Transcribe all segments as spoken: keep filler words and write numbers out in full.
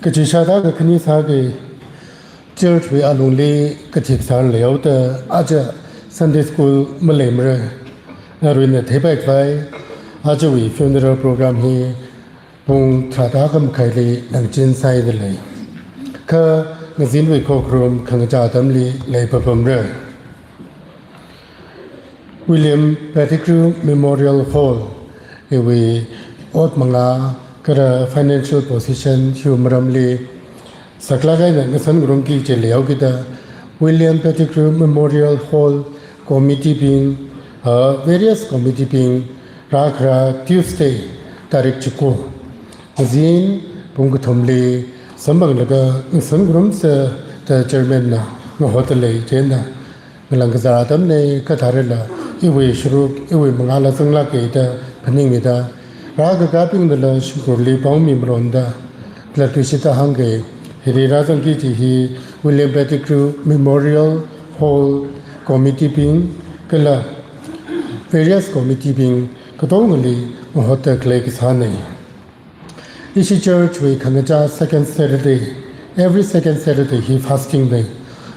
Kachi shāda kakhane sāki, church wui alungli kathik sār leihaoda aja Sunday school maleimara. Naruina theipai khavai, ajawui funeral program hi pung tharāda khamakhali nangchin sāda lei. Kha ngazinwui khokharum khangachā atamli leipapamra. William Pettigrew Memorial Hall, iwui ot mangā kala financial position hiwui maramli saklāk eina ngasan ngarumki kaji leihaokida, William Pettigrew Memorial Hall committee bing, uh, various committee bing, rākhara Tuesday, tarik chiku, ngazin pung kathumli samphanglaga ngasan ngarumsa da chairman na ngahotda lei. Chieina ngalang kazā atamna, kha tharala iwui sharuk, iwui mangāla zanglāka da phaningmida, rākakābingnala shimkhurli pao mimalonda, khalatluishitda hāngki, hili rāzangki kaji hi William Pettigrew Memorial Hall committee bing kala various committee bing katongali ngahotda khalei kasāna. Ishi church wui khangachā second Saturday, every second Saturday hi fasting na.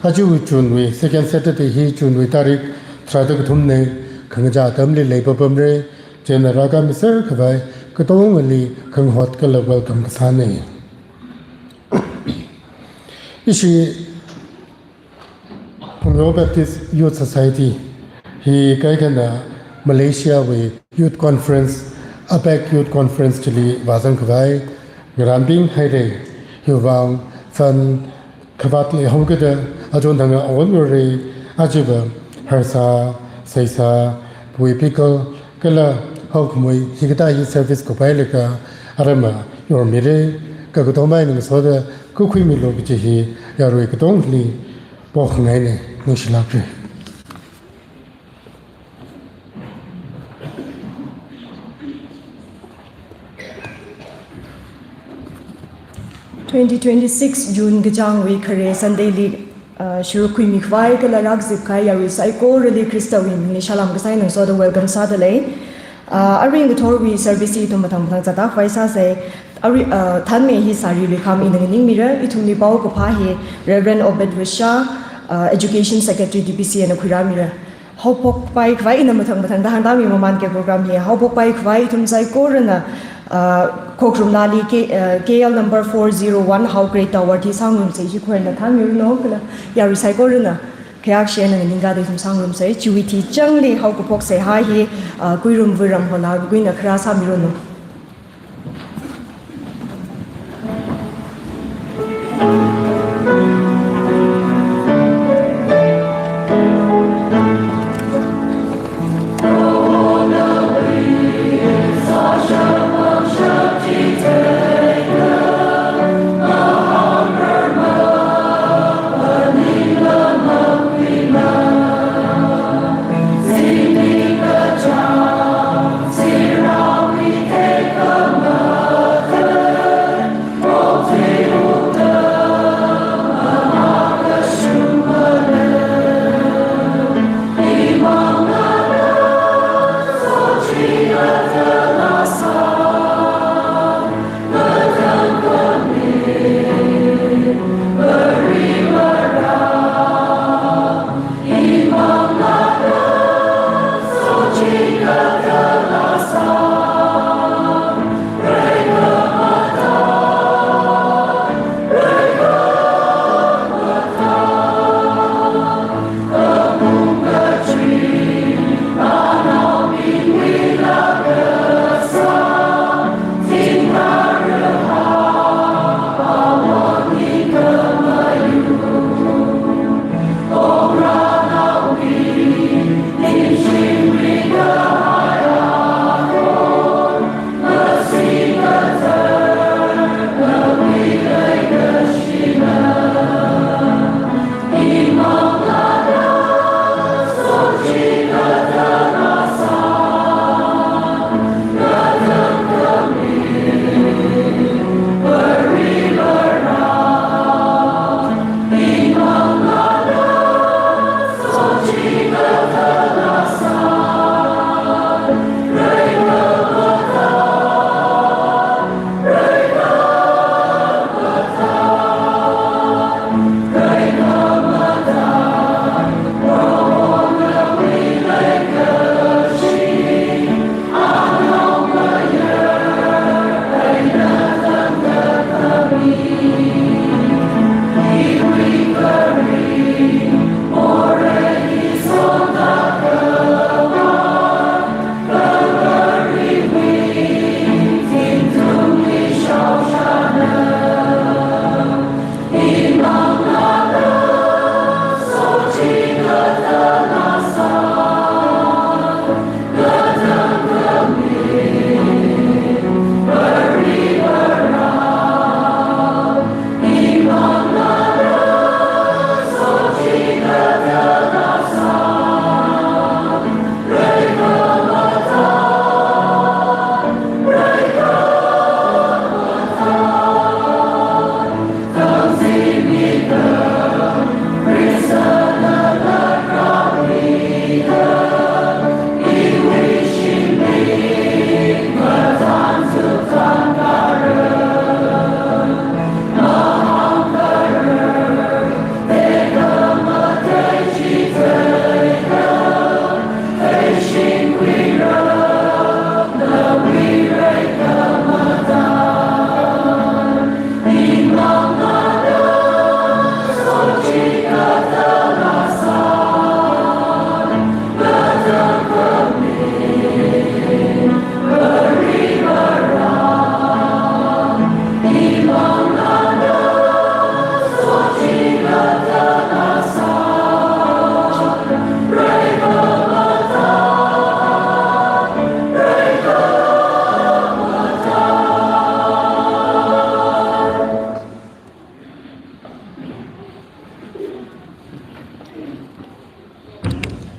Aja June wui second Saturday hi June wui tarik tharāda kathumna, khangachā atamli leipapamra. Chieina rākāmiser khavai katongali khangahot kala welcome kasāna. Ishi Phungyo Baptist Youth Society hi kaikhana Malaysia wui Youth Conference, APEC Youth Conference chili vāzang khavai ngarānbing haira. Hiwui vang fund khavāt leihaokida achon thang awon ure, aja va harsā, seisā, puipickle kala haokhamui hikathā hi service kupailaga aramma yormira. Kha kathoma eina ngasoda khuikhuimilu kaji hi yarui katongli pokhangaina. Ningshilākra. Twenty twenty-six June kachāngwui khare Sunday li, uh, sharuk khuimi khavai kala rākazip kahai yarui saikorali Khristawui mingli salām kasā eina ngasoda welcome sāda lei. Uh, arui ngathorwui service hi ithum mathang mathang zatda khavai sāsa. Arui, uh, thānmei hi sari Luikham ina nganingmira, ithumli paokaphā hi Reverend Obed Rusha, uh, Education Secretary D P C eina khuirāmira. Haophokpai khavai ina mathang mathangda hāngda mimamanke program hi. Haophokpai khavai ithum saikorana, uh, khokharum lali K-, uh, K L number four zero one Hao Great Tower chi sāngarumsa, ishi khuina thānmiranu kala yarui saikorana khayākshi eina nganingda ithum sāngarumsa. Chiwui thichangli haokaphok seihā hi, uh, Kuirum Vuiram Hola kakuina kharā sāmiranu.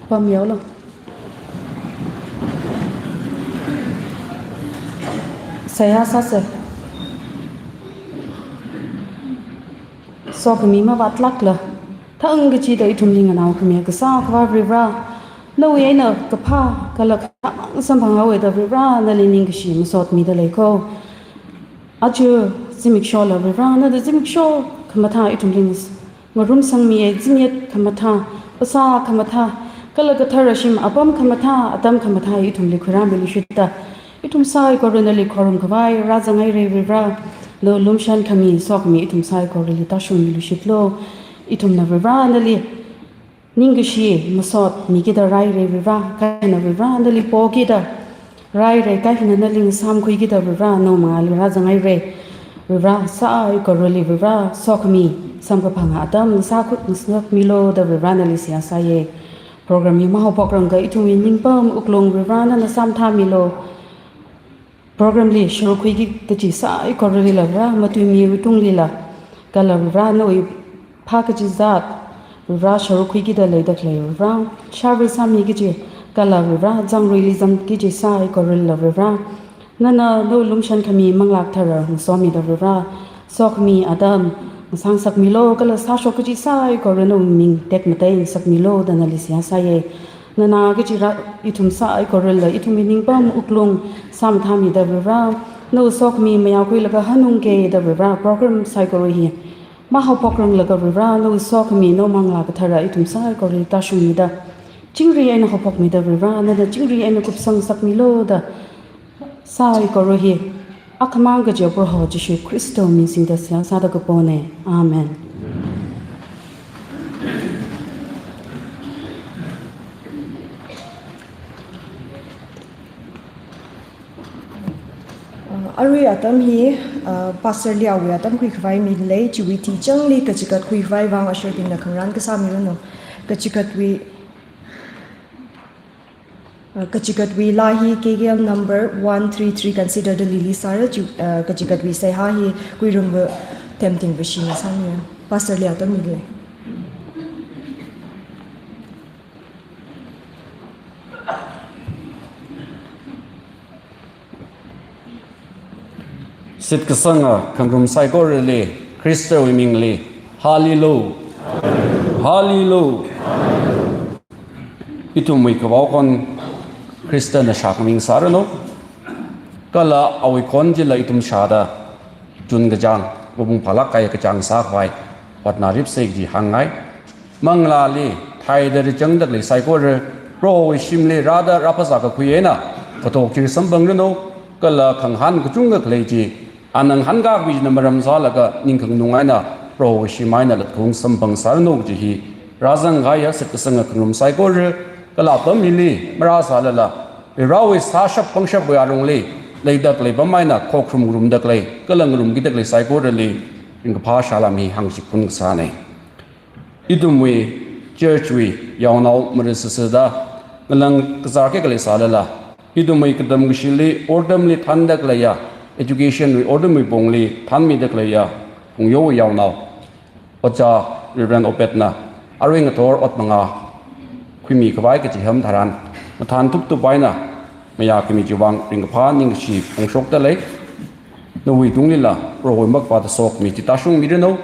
Pamyaolo. Seihā sāsa. Sokhami mavātlākla, thang kachida ithumli nganao khami kasā Akhava Varivara, nawui eina kaphā kala khamang samphanghaowa da Varivara, nali ningkashi masotmida leiko. Aja zimikshola Varivara, nada zimiksho khamathā ithumli ngarumsangmiya, zimyat khamathā, phasā khamathā, kala kathara shim apam khamathā, atam khamathā ithumli khuirāmiluishita. Ithum saikora nali khorumkhavai rāzanghaira Varivara, nawui lumashan khami, sokhami ithum saikorali tāshungmiluishitlu. Ithumna Varivara nali ningkashi masotmikida rāhaira Varivara, kaina Varivara nali pokida rāhaira, kaina nali ngasāmkhuikida Varivara nawui mangāli rāzanghaira. Varivara saikorali Varivara sokhami samkaphanga atam ngasākhut ngasakmilu da Varivara nali seihā sāya. Program hi mahaophokrangakha ithumwui ningpam wuklung Varivara nana sāmathāmilu. Program li sharuk khuiki kaji saikoralila Varivara, matuimiwui tunglila kala Varivara nawui phā kaji zat, Varivara sharuk khuikida leida khalei Varivara, shāvai sāmi kaji kala Varivara zangruili zangki kaji saikoralila Varivara, nana nawui lumashan khami Manglā Kathara ngasomida Varivara, sokhami atam ngasāngasakmilu kala sāshok kaji saikora nawui ming tekmatei ngasakmilu da nali seihā sāya. Nana kaji rā ithum saikorala ithumwui ningpam wuklung sāmathāmida Varivara, nawui sokhami mayākhuilaga hanungkida Varivara, program saikora hi mahaophokranglaga Varivara, nawui sokhami nawui Manglā Kathara ithum saikorali tāshungmida, chingri eina haophokmida Varivara, nana chingri eina kupsangngasakmilu da saikora hi akhamang kajiya Proho Jishu Khristawui ming singda seihā sāda kapona. Amen. Uh, arui atam hi, uh, Pastor Liawui atam khuikhavai mila lei, chiwui tichangli kachigat khuikhavai vang usher bingna khangarān kasā miranu. Kachigatwui, uh, kachigatwui laa hi K K L number one three three, Consider the Lilies sāra, chi, uh, kachigatwui seihā hi Kuirumva Themting Vashina sāmira. Pastor Lia atam mila lei. Shitkasanga khangarum saikorali, Khristawui mingli, Hallelu, Hallelu. Ithumwui kavao khon Khristana shākhami ngasāranu, kala awui khon chila ithum shāda chun kachāng, mapung phālāk kahai kachāng sākhavai hotnaripsa kaji hāngngai. Manglāli theida rāchangda khalei saikora Prohowui shimli rāda rāphasā kakhui eina phatok chili samphangranu, kala khangahān kachungkha khalei chi, ana ngahānkā kapi china maram sālaga ning khanganung eina Prohowui shim eina latkhaung samphang sāranu kaji hi rāzang kahaiya shitkasanga khangarum saikora, kala apam hili marāsālala, Varewui sāshap pangshapwui alungli leida khalei apam eina khokharum ngarumda khalei, kala ngarumkida khalei saikorali ringkaphā salām hi hāngshikphun kasāna. Ithumwui church wui yaonao marāsāsāda ngalang kazār khalei sālala, ithumwui katam kashili otramli thānda khaleiya, education wui otramwui pongli thānmida khaleiya, Phungyo yaonao Ojā Reverend Obed na arui ngathor ot mangā khuimi khavai kachiham tharan, mathān tuptup eina mayā khami chiwui vang ringkaphā ningkashi phongshokda lei. Nawui tunglila Prohowui makpa da sokhami chi tāshungmiranu.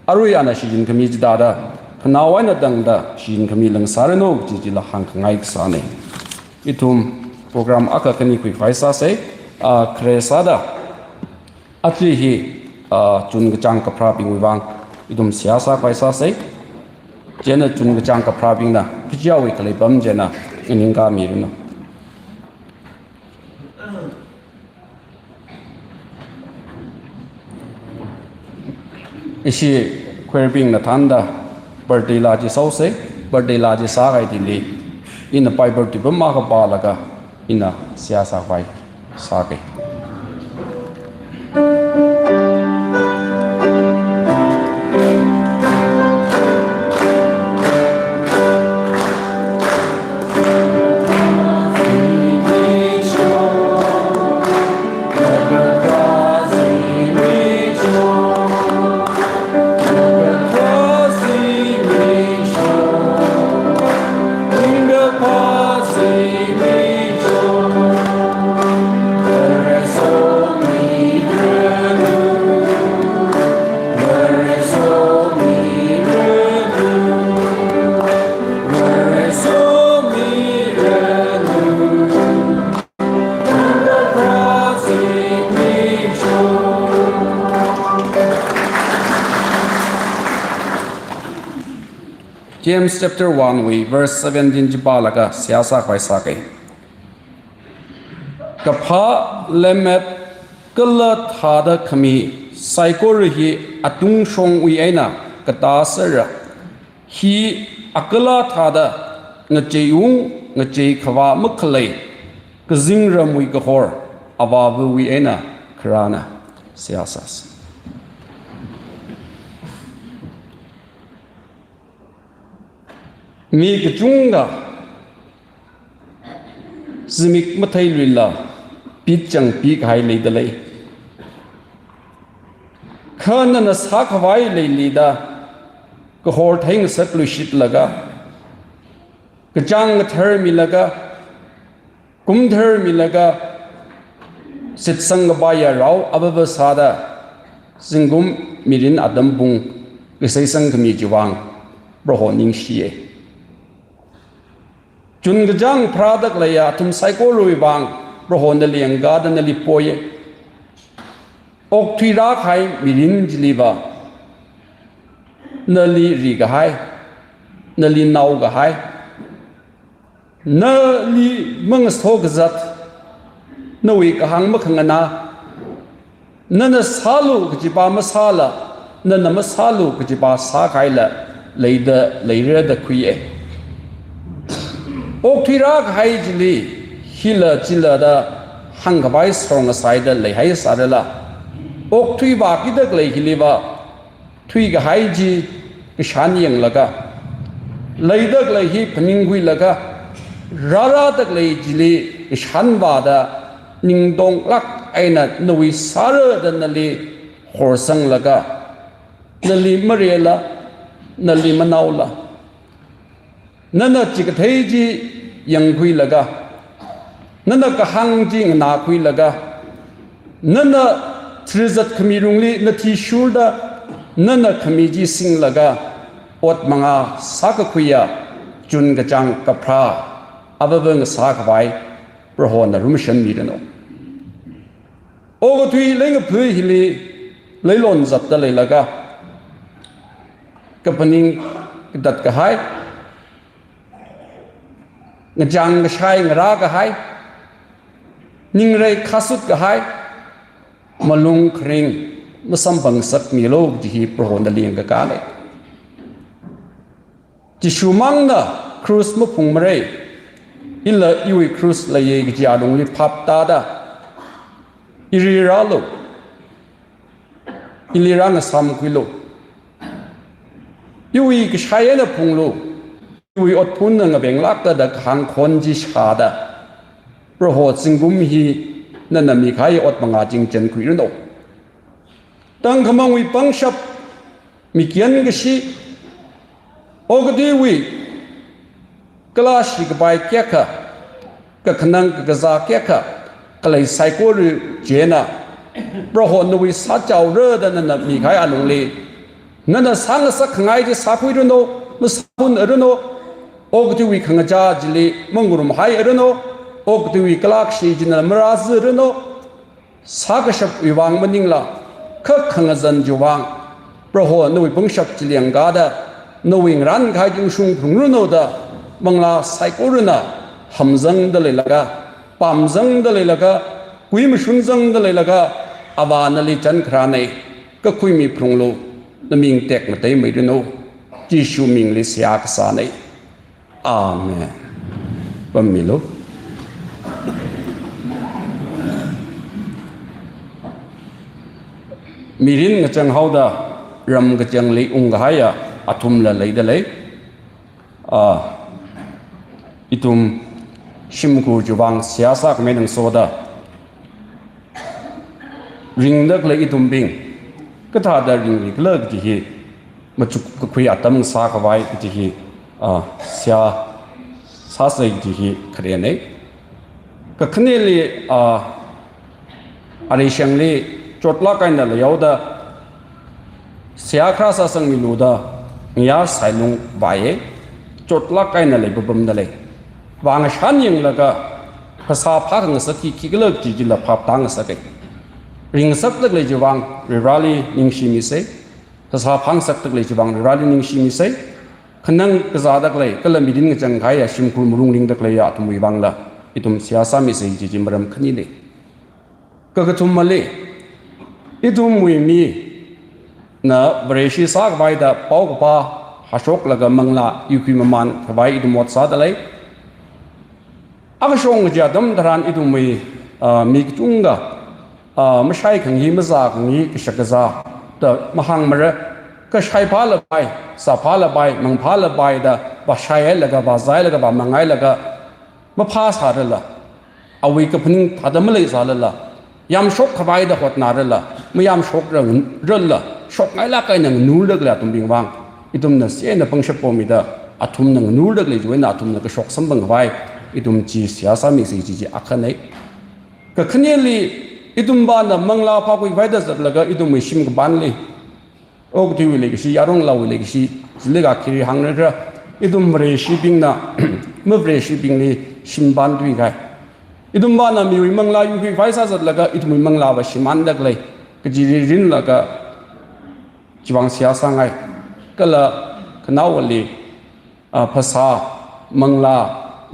Arui ana shichin khami chithāda, khanao eina tangda shichin khami lāngsāranu kaji chila hāngkhangai kasāna. Ithum program akha khani khuikhavai sāsa, ah, khare sāda, aja hi, ah, chun kachāng kapharābingwui vang ithum seihā sākhavai sāsa. Chieina chun kachāng kapharābingna kachiwui khalei apam chieina nganingkāmiranu. Ishi choir bingna thānda birthday laa chi sāsa, birthday laa chi sākahai thili ina Bible tuipam akha pālaga ina seihā sākhavai sāga. James chapter one wui verse seventeen chi pālaga seihā sākhavai sāga. Kaphā lemmet kala thāda khami saikora hi atungshongwui eina katā sera. Hi akala thāda ngacheiung ngacheikhavā makhalei kazingramwui kahor Avāvawui eina kharāna. Seihā sāsa. Mi kachungkha zimik matheiluila pitchang pikahai leidalei. Kha nana sākhavai leilida kahor theingasakluishitlaga, kachāng ngathar milaga, kumthar milaga, shitsang kapaiya rao avava sāda, zingkum mirin atam pung kaseisang khami chiwui vang Proho ningshiya. Chun kachāng pharāda khaleiya athum saikorawui vang Proho nali yangkada nali poya. Okthuirākahai mirin chiliva nali rikahai, nali naokahai, nali mangaso kazat, nawui kahāng makhanganā, nana sālu kajipa masāla, nana masālu kajipa sākahaila leida leira da khuiya. Okthuirākahai chili hila chila da hāngkhavai sor ngasaida leihai sārala, okthui vākida khalei hiliva thuikahai chi kashan yanglaga, leida khalei hi phaningkhuilaga, rārāda khalei chili kashan vāda ningtonglāk eina nawui sāra da nali horsanglaga, nali marela, nali manaola, nana chikathei chi yangkhuilaga, nana kahāng chi nganākhuilaga, nana tharzat khami lungli nathishurda, nana khami chi singlaga, ot mangā sākakhuiya chun kachāng kapharā avava ngasākhavai Prohona lumashanmiranu. Okathui leingaphei hili leilon zatda leilaga, kaphaning katat kahai, ngachang kashai ngarā kahai, ningrei khasut kahai, malung kharing masamphangsakmilu kaji hi Prohona lingkakāna. Jishumangna krus maphungmarei, ila iwui krus leiya kaji alungli phaptāda, ili rālu, ili rāngasāmkhuilu, iwui kashai eina phunglu, iwui otphunna ngabenglākta da kahāng khon chi shāda, Proho zingkum hi nana mikahai ot mangā chi ngachenkhuiranu. Tangkhamangwui pangshap, mikyan kashi, okathuiwui kalāshi kapai kayākha, kakhanang kakazā kayākha khalei saikora china, Proho nawui sāchaora da nana mikahai alungli, nana sāngasak khangai chi sākhuiranu, masāhunranu, okathuiwui khangachā chili mangarumhairanu, okathuiwui kalākashi china marāziranu, sākashapwui vang maningla, kha khangazan chiwui vang, Proho nawui pangshap chili yangkāda, nawui ngarānkahai chi ungshung phungranu da, manglā saikorana hamzangda leilaga, pamzangda leilaga, kuimashunzangda leilaga, Avā nali chānkharāna, kakhuimi phunglu, naming tekmateimeiranu, Jishu mingli seihā kasāna. Amen. Pammilu. Mirin ngachang haoda ram kachangli ungkahaiya athumla leidalei. Ah, ithum shimkhur chiwui vang seihā sākhamei ngasoda, ringda khalei ithumbing kathāda ringri khala kaji hi, machuk kakhui atam sākhavai kaji hi, ah, seihā sāsa kaji hi kharena. Kakhaneli, ah, areishangli chotlāk eina leihaoda, seihā kharā sāsangmilu da, ngayā sailung vāya, chotlāk eina leipapamdalei. Vāngashan yanglaga, phasā phākhangasak hi khikhala kaji chila phaptāngasaka. Ringngasakda khalei chiwui vang Varivarāli ningshimisa. Phasā phāngasakda khalei chiwui vang Varivarāli ningshimisa. khanang kazāda khalei, kala mirin ngachang kahaiya shimkhur malung ringda khaleiya athumwui vangla ithum seihā sāmisa kaji chi maram khanina. Kakathumali, ithumwui mina Vareshi sākhavai da paokaphā hāshoklaga manglā yuikhui mamān khavai ithum ot sāda lei. Akashong kaji atam tharan ithumwui, ah, mi kachungkha, ah, mashai khanghi, mazā khanghi, kashak kazā da mahāngmara, kashai phālapai, zā phālapai, mang phālapai da vāshai hailaga, vāzā hailaga, vāmang hailaga, maphā sārala, awui kaphaning thāda maleisālala, yamshok khavai da hotnārala, mayamshokrarala, shokngailāk eina nganurda khalei athumbing vang ithumna sena pangshap pomida, athumna nganurda khalei chiwui eina athumna kashok samphang khavai ithum chi seihā sāmisa kaji chi akhana. Kakhaneli, ithum vāna manglā phākhui khavai da zatlaga ithumwui shim kapānli, okathuiwui leikashi, yaronlaowui leikashi, chili kakiri hāngrara, ithum Vareshibingna mavareshibingli shimpān tui kahai. Ithum vāna miwui manglā yuikhui khavai sāzatlaga ithumwui manglā vāshimānda khalei kaji ri rinlaga chiwui vang seihā sāngai. Kala khanaowali, ah, phasā, manglā,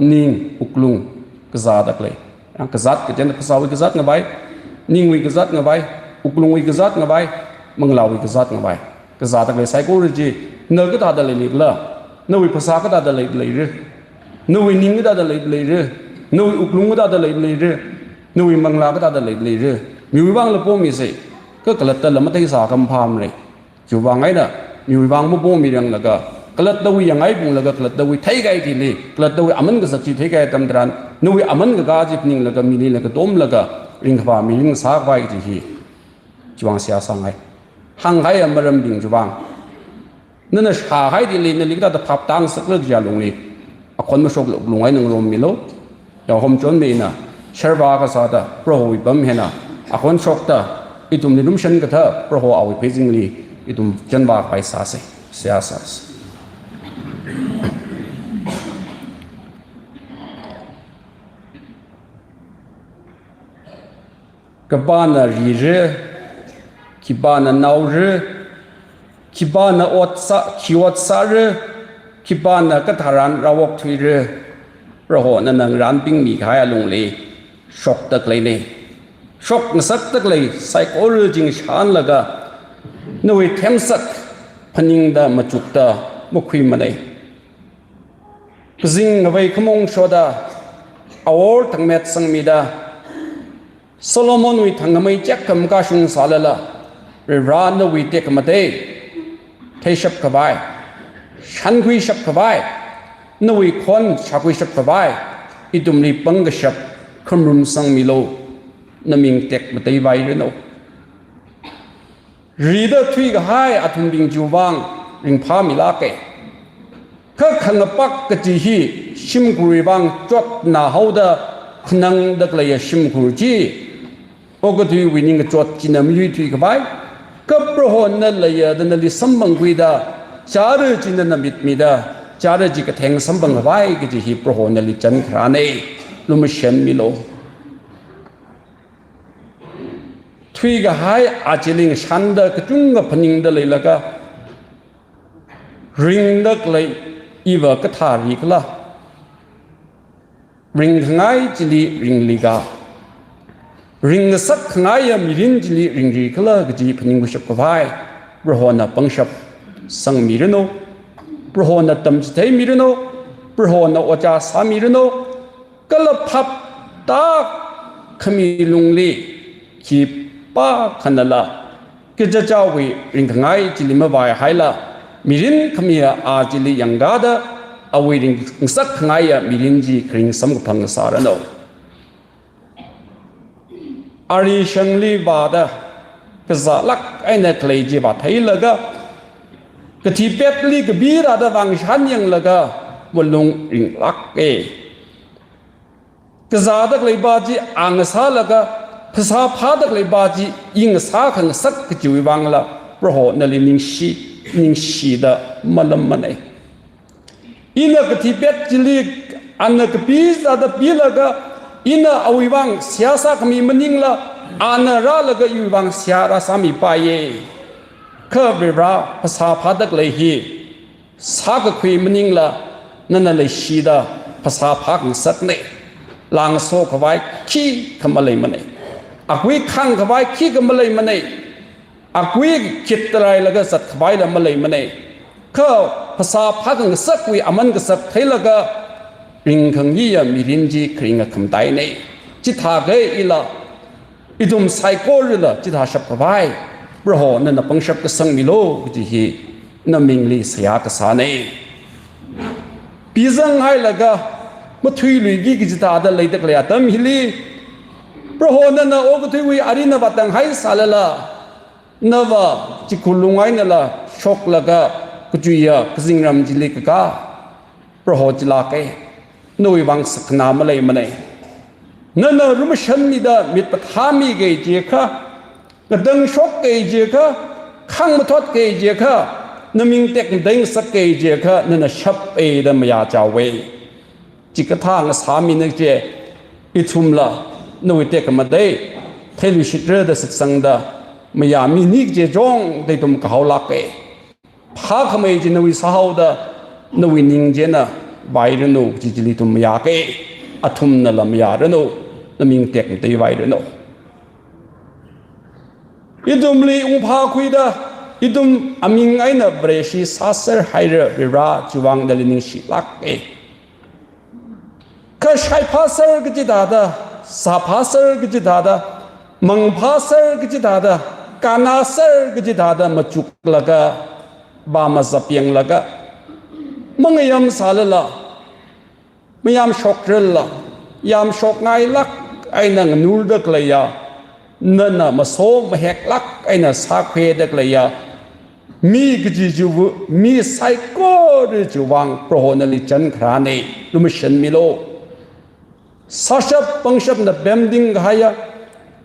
ning, wuklung, kazāda khalei. Yang kazāt kaji eina phasāwui kazāt ngavai, ningwui kazāt ngavai, wuklungwui kazāt ngavai, manglāwui kazāt ngavai. Kazāda khalei saikora chi, na kathāda leili khala, nawui phasā kathāda leili leira, nawui ning kathāda leili leira, nawui wuklung kathāda leili leira, nawui manglā kathāda leili leira, miwui vangla pomisa, kha khalattala matheisā kha maphāmara. Chiwui vang eina, miwui vang mapomiranglaga, khalattawui yangngai phunglaga, khalattawui theikahai thili, khalattawui aman kasak chi theikahai atam tharan, nawui aman kakā chi phaninglaga, mili laga tomlaga, ringkaphā mirin sākhavai kaji hi chiwui vang seihā sāngai. Hāngkahaiya marambing chiwui vang, nana shākahai thili nali kathāda phap tāngasakra kaji alungli, akhon mashokla wuklung eina ngarummilu. Yao homchonmi eina, sharvā kasāda, Prohowui pam eina akhon shokta, ithumli lumshan kathā Proho awui pheizingli ithum chānvākhavai sāsa. Seihā sāsa. Khipāna rira, khipāna naora, khipāna ot sā, khi ot sāra, khipāna katharan rāokthuira, Proho nana ngarānpingmi kahai alungli shokda khaleina. Shokngasakda khalei saikora chi shānlaga, nawui themsak phaningda machukda makhuimana. Kazing ngavei khamong shoda, awor thangmet sangmida, Solomonwui thangkhamei chek khamakashung sālala, Varivara nawui tekhamatei theishap khavai, shānkhuishap khavai, nawui khon shākhuishap khavai, ithumli pangkashap khamrum sangmilu, naming tekmateivairanu. Rida thuikahai athumbing chiwui vang ringphāmilāka. Kha khangapak kaji hi shimkhurwui vang chotna haoda khanangda khaleiya shimkhur chi, okathuiwui ningkachot china mayuithui khavai, kha Prohona leiya da nali samphangkhuida, chara china namitmida, chara chi katheng samphang khavai kaji hi Proho nali chānkharāna, lumashanmilu. Thuikahai achili shānda kachungkha phaningda leilaga, ringda khalei iva kathā ri khala? Ringkhangai chili ringli kha, ringngasak khangaiya mirin chili ringri khala kaji phaningkhuishap khavai Prohona pangshap sangmiranu. Prohona tamchitheiranu. Prohona ojā sāmiranu. Kala phap tākhami lungli khipākhanala, kachichāwui ringkhangai chili mavaihaila, mirin khamiya achili yangkāda, awui ringngasak khangaiya mirin chi kharing samkaphang sāranu. Ari shangli vāda kazālāk eina khalei chi vātheilaga, kathipetli kapi rāda vāngashanyanglaga, malung ringlāka. Kazāda khaleipa chi a ngasālaga, phasā phāda khaleipa chi i ngasā khangasak kajiwui vangla, Proho nali ningshi, ningshida malamana. Ina kathipet chili ana kapi sāda pilaga, ina awui vang seihā sākhami maningla, ana rālaga iwui vang seihā rāsāmipaiya. Kha Varivara phasā phāda khalei hi sākakhui maningla, nana leishida phasā phākhangasakna. Lāngsokhavai khikha maleimanei. Akui khāngkhavai khikha maleimanei. Akui khittarailaga zatkhavaila maleimanei. Kha phasā phākhangasakwui aman kasak theilaga ringkhangayiya mirin chi kharinga khamatainei. Chithākha ila, ithum saikorala chithāshapkhavai Proho nana pangshap kasangmilu kaji hi namingli seihā kasānei. Pizanghailaga mathuiluiki kaji thāda leidakhalei atam hili, Proho nana okathuiwui arina vātang haisālala, nava chikhulung einala shoklaga kachuiya kazingram chili kakā Proho chilākei. Nawui vang sakkhanā maleimanei. Nana rumashanmida mit pathāmikei jiakha, ngatangshok kei jiakha, khāng mathot kei jiakha, naming tekmateingasak kei jiakha, nana shapei da mayāchaowei. Chikathā ngasāmina kaje, ithumla nawui tekhamatei theiluishitra da satsangda mayāmini kaje chungda ithum kahaolākei. Phākhamei chi nawui sāhaoda, nawui ning china vairanu kaji chili ithum mayākei. Athumnala mayāranu, naming tekmatei vairanu. Ithumli ungphākhuida, ithum aming eina Vareshi sāserhaira Varivara, chiwui vang nali ningshilākei. Kha shaiphāser kaji thāda, sāphāser kaji thāda, mangphāser kaji thāda, kannāser kaji thāda machuklaga, vāmazapyanglaga, mangayamsālala, mayamshokrarla, yamshokngailāk eina nganurdakhaleiya, nana maso maheklāk eina sākhuidakhaleiya mi kaji chiwui, mi saikora chiwui vang Proho nali chankharānei, rumashanmilu. Sāshap pangshapna pemding kahaiya,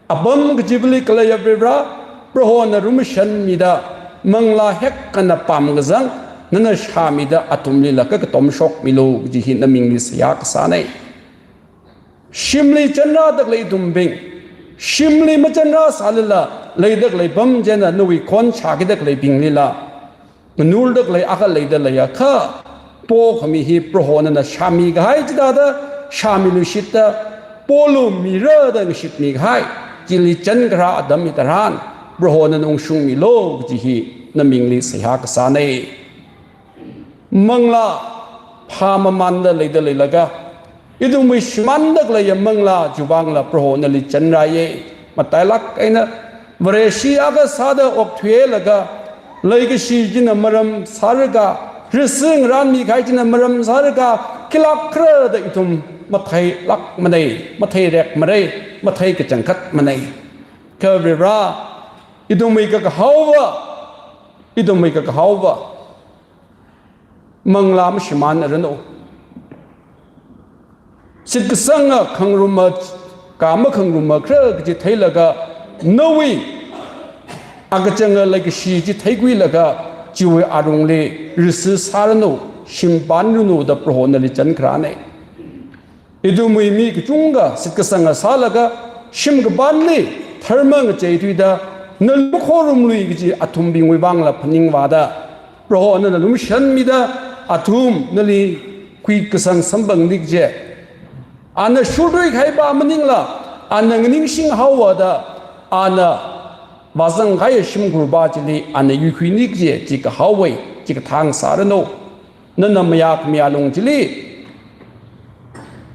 apam kachivali khaleiya Varivara, Prohona rumashanmida, manglā hekkana pamkazang nana shāmida athumlila kakatomshokmilu kaji hi namingli seihā kasānei. Shimli chanrādakhalei ithumbing, shimli machanrāsālala leidakhalei apam china nawui khon shākidakhaleibinglila, nganurdakhalei akha leidaleiakha, pokhami hi Proho nana shāmikahai chithāda shāmiluishitda, polu mira da ngashitmikahai chili chankharā atam hitharan, Proho nana ungshungmilu kaji hi namingli seihā kasānei. Manglā phāmamānda leidaleilaga, ithumwui shimāndakhaleia manglā chiwui vangla Proho nali chanrāyei. Matailāk eina Vareshi akha sāda okthuilaga, leikashi china maram sālaga, risingrānmikahai china maram sālaga, khilāk khala da ithum matheilākmanei, matheirekmarei, mathei kachangkhatmanei. Kha Varivara, ithumwui kakahaowa, ithumwui kakahaowa manglā mashimānranu. Shitkasanga khangaruma, kha makhangaruma khala kaji theilaga, nawui akachanga leikashi chi theikhuilaga, chiwui alungli risi sāranu, shimpānranu da Proho nali chankharānei. Ithumwui mi kachungkha shitkasanga sālaga, shim kapānli dharma ngacheithuida, nali makhorumlui kaji athumbingwui vangla phaningvāda, Proho nana lumashanmida, athum nali khuikasang samphangni kaje. Ana shurthuikahai pa maningla, ana nganingshinghaowa da, ana vāzangkahai shimkhur pa chili ana yuikhuini kaje, chi kahaowei, chi kathang sāranu. Nana mayākhami alung chili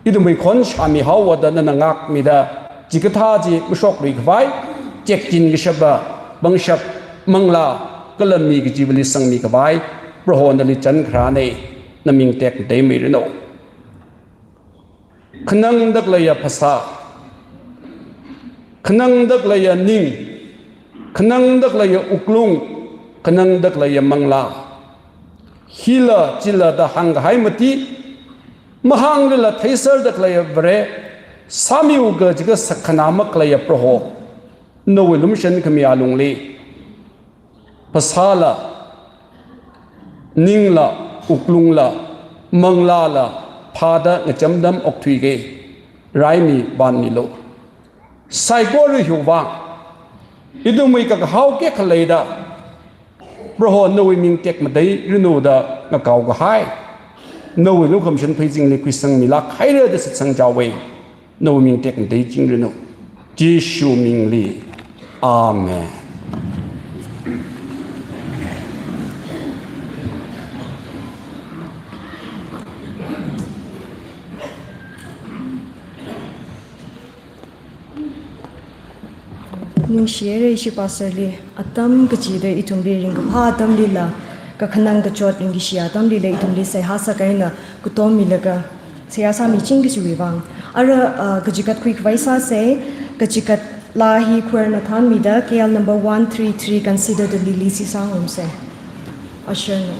ithumwui khon shāmihaowa da nana ngākmida, chikathā chi mashokluikhavai, chekchin kashapa pangshap, manglā kala mi kachivali sangmikhavai, Proho nali chankharānei, naming tekmateimeiranu. Khanangdakhaleiya phasā, khanangdakhaleiya ning, khanangdakhaleiya wuklung, khanangdakhaleiya manglā. Hila chila da hāngkahai mati, mahānglala theiserdakhaleiya Vare, sāmiwui kaji kasakkhana makhaleiya Proho, nawui lumashankhami alungli phasāla, ningla, wuklungla, manglāla phāda ngacham atam okthuiki, raimi vānmilu. Saikora hiwui vang, ithumwui kakahao kekha leida, Proho nawui ming tekmateiranu da ngakaokahai, nawui lukhamashan pheizingli khuisangmilāk haira da shitsangchaowa. Nawui ming tekmatei chingranu. Jishu mingli. Amen. Ningshihaira ishi pastorli, atam kachida ithumli ringkaphā atamlila, kakhanang kachot ringkashi atamlila ithumli seihā sākahaina katom milaga, seihā sāmiching kajiwui vang. Ara, ah, kachikat khuikhavai sāsa, kachikat laa hi choirna thānmida, K L number one three three, Consider the Lilies hi sāngarumsa. Usherna.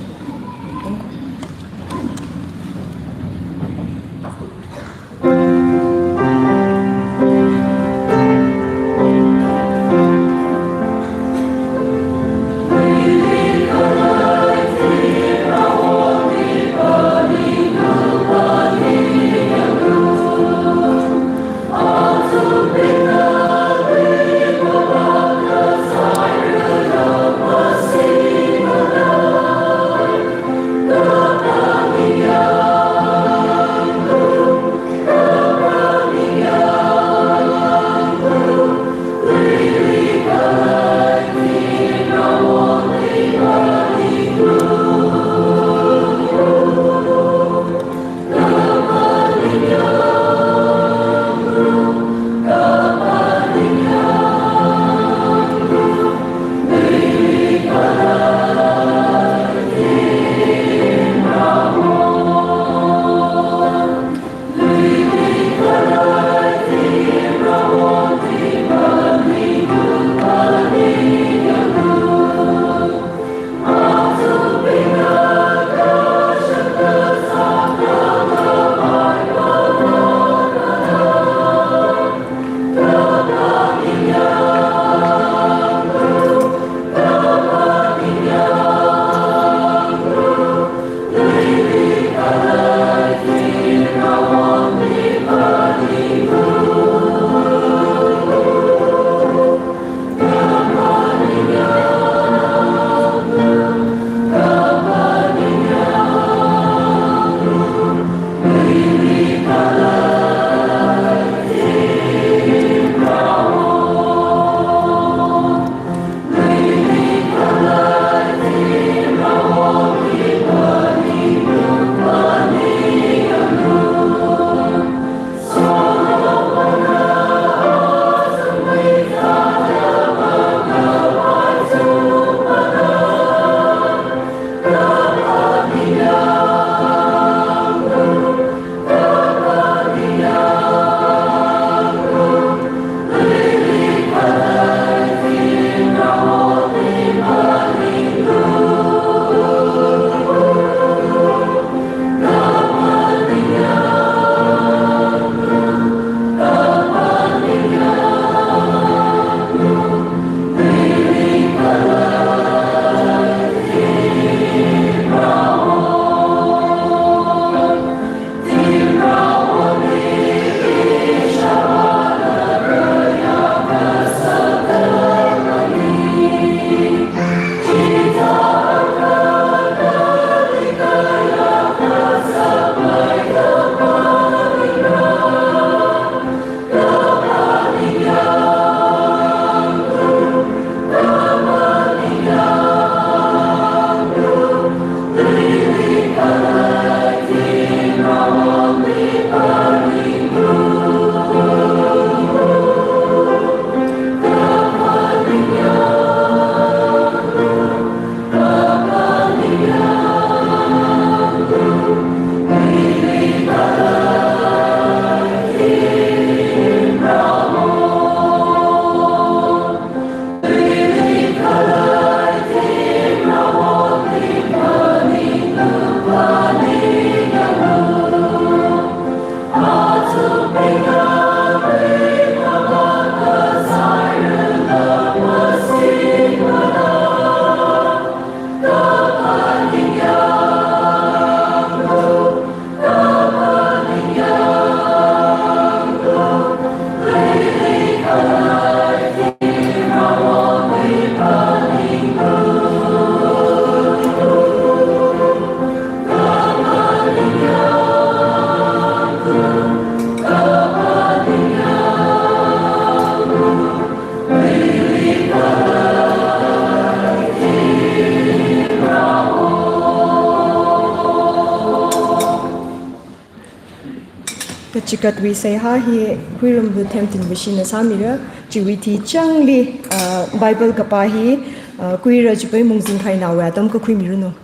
Kachikatwui seihā hi Khuiramlu Themtinvashina sāmira, chiwui theichangli, ah, Bible kapā hi, ah, khuira chipai mungzin khainawui atam kakhuimiranu.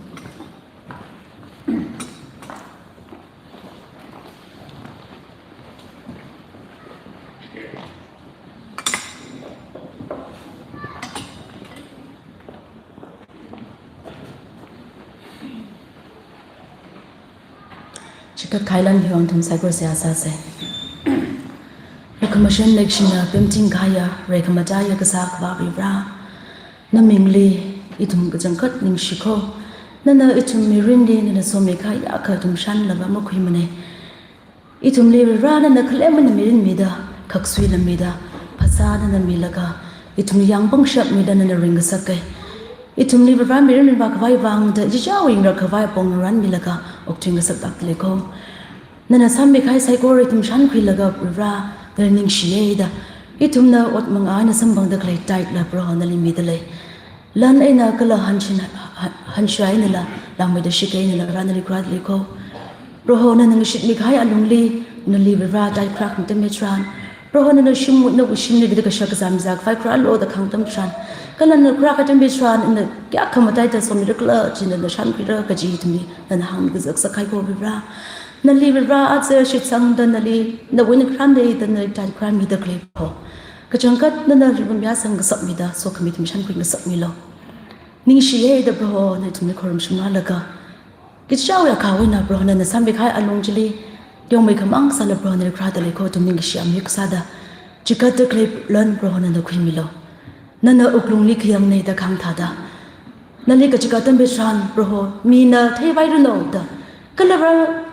Chikat khailan hiwui vang ithum saikora seihā sāsa. Rikhamashan leikashina pemting kahaiya, reikhamataiya kasā Akhava Vare, namingli ithum kachangkhat ningshi kho. Nana ithum mirinli nana somikahai akha ithum shānlaga makhuimana. Ithumli Vare nana khalem eina mirin mida, khaksuila mida, phasā nana milaga, ithumli yāng pangshap mida nana ringngasaka. Ithumli Vare mirin rinvākhavai vang da, chichāwui yangrakhavai apong ngarān milaga, okthui ngasakda lei kho. Nana sāmikahai saikora ithum shānkhuilaga Vare, nali ningshiya da. Ithumna ot mangā eina samphangda khalei tithe la Proho nali mida lei. Lan eina kala hanshin, ha-, hanshi einala, langmeida shik einala, Vare nali khuirāda lei kho. Proho nana ngashitmikahai alungli, nali Vare tithe khuirākhamatami tharan. Proho nana shim, nawui shimli vida kashak kazā mizākhavai khuirālu da kahāng atam tharan. Kala nana khuirākhamatami tharan, ina kayākha mataida somira khala, chi nana shānkhuira kaji ithumli, nana hāngmi kazak sakhai kho Vare. Nali Vare aja shitsangda nali, nawui eina kharānda da nali tithe khuirāmida khalei Proho. Kachangkhat nana ringmiyā sangngasakmida, sokhami ithum shānkhui ngasakmilu. Ningshiya da Proho, na ithumli khorumshim ngalaga. Kachichāwui akhawui eina Proho nana sāmikahai alung chili, yongmeikhamang sāla Proho nali khuirāda lei kho, ithum ningshi amik sāda. Chikatda khalei lan Proho nana khuimilu. Nana wuklungli khayangna da kahāng thāda. Nali kachikat atam tharan Proho, mina theivairanu da. Kala Vare,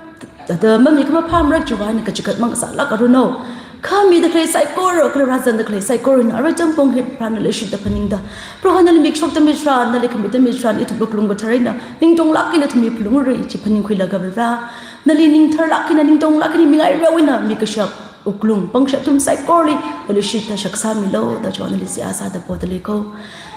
da, da, mamikhamā phāmara chiwui eina kachikat mang sālākaranu. Khamida khalei saikora, kala rāzangda khalei saikora, arui chāmpong hi Vare nali shitda phaningda. Proho nali mikshok atam tharan, nali khami atam tharan, ithum wuklung kathar eina, ningtonglāk eina ithumwui phalungra, chi phaningkhuilaga Vare. Nali ningtharlāk eina, ningtonglāk eina, mingairao eina, mikashap, wuklung, pangshap ithum saikorali, nali shitda shakzā milu, da chiwui vang nali seihā sāda poda lei kho.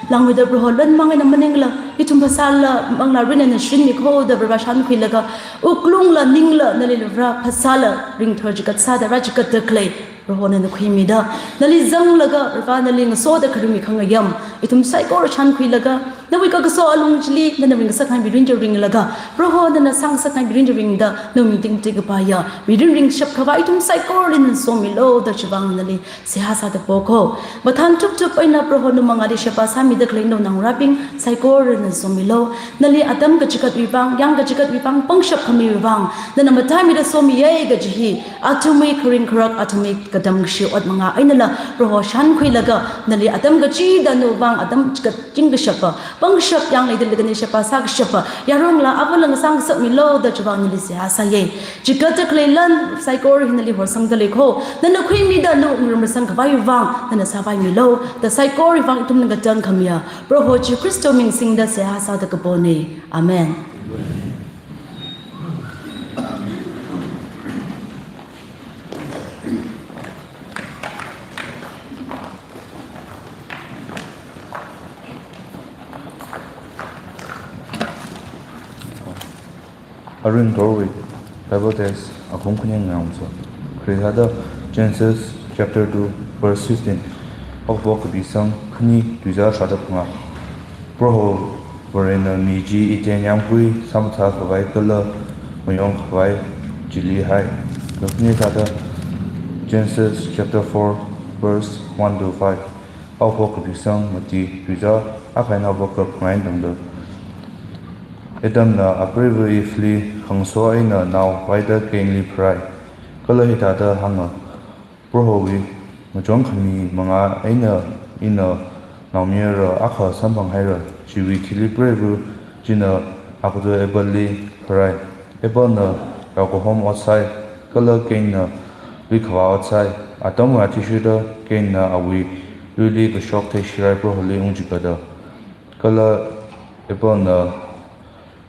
Langmeida Proho lan mang eina maningla, ithum phasāla, manglā rin eina shinmi kho, da Vare shānkhuilaga, wuklungla, ningla, nali Vare phasāla, ringthar chikat sāda, rāchikatda khalei, Proho nana khuimida, nali zanglaga, Vare nali ngasoda kharing mi khangayam, ithum saikora shānkhuilaga, nawui kakaso alung chili, nana ringngasakhai mirin chi ringlaga, Proho nana sāngasakhai mirin chi ringda, nawui ming tingting kapaiya, mirin ringshapkhavai ithum saikorali nana somilu, da chiwui vang nali seihā sāda po kho. Mathān thupthup eina Proho nawui mangāli sheba sāmida khalei naongarābing, saikorali nana somilu. Nali atam kachikatwui vang, yāng kachikatwui vang, pangshap khamiwui vang, nana mataimida somiya kaji hi, athumwui kharing kharak, athumwui katam kashi ot mangā einala, Proho shānkhuilaga, nali atam kachida nawui vang, atam kaching kashapa, pangshap yāng leida leida nali sheba sā kashapa, yarongla, avāla ngasāngasakmilu, da chiwui vang nali seihā sāya. Chikatda khalei lan, saikora hi nali horsangda lei kho, nana khuimida nawui ngarumrasang khavai vang, nana sāvaimilu, da saikora vang ithumna katang khamiya, Proho Jishu Khristawui ming singda seihā sāda kapona. Amen. Arui ngathorwui Bible text akhum khani ngayāngsa. Khareli thāda Genesis chapter two verse fifteen. Haokaphok kakapisang khani tuizā tharāda phangā. Proho Varena mi chi Eden yāmgui sāmathā khavai kala mayong khavai chili hai. Kakhaneli thāda Genesis chapter four verse one to five. Haokaphok kakapisang mati tuizā akha eina haophok kaphangā eina tangda. Adamna apreiva Eveli khangaso eina nao vaida Cainli pharai. Kala hithāda hānga, Prohowui ngachon khami mangā eina ina naomayara akha samphanghaira, chiwui thili preiva china akato Abelli pharai. Abelna yaokahom ot sāi, kala Cainna luikhavā ot sāi. Atamwui athishurda Cainna awui luili kashok theishirai Proholi ungchikatda. Kala Abelna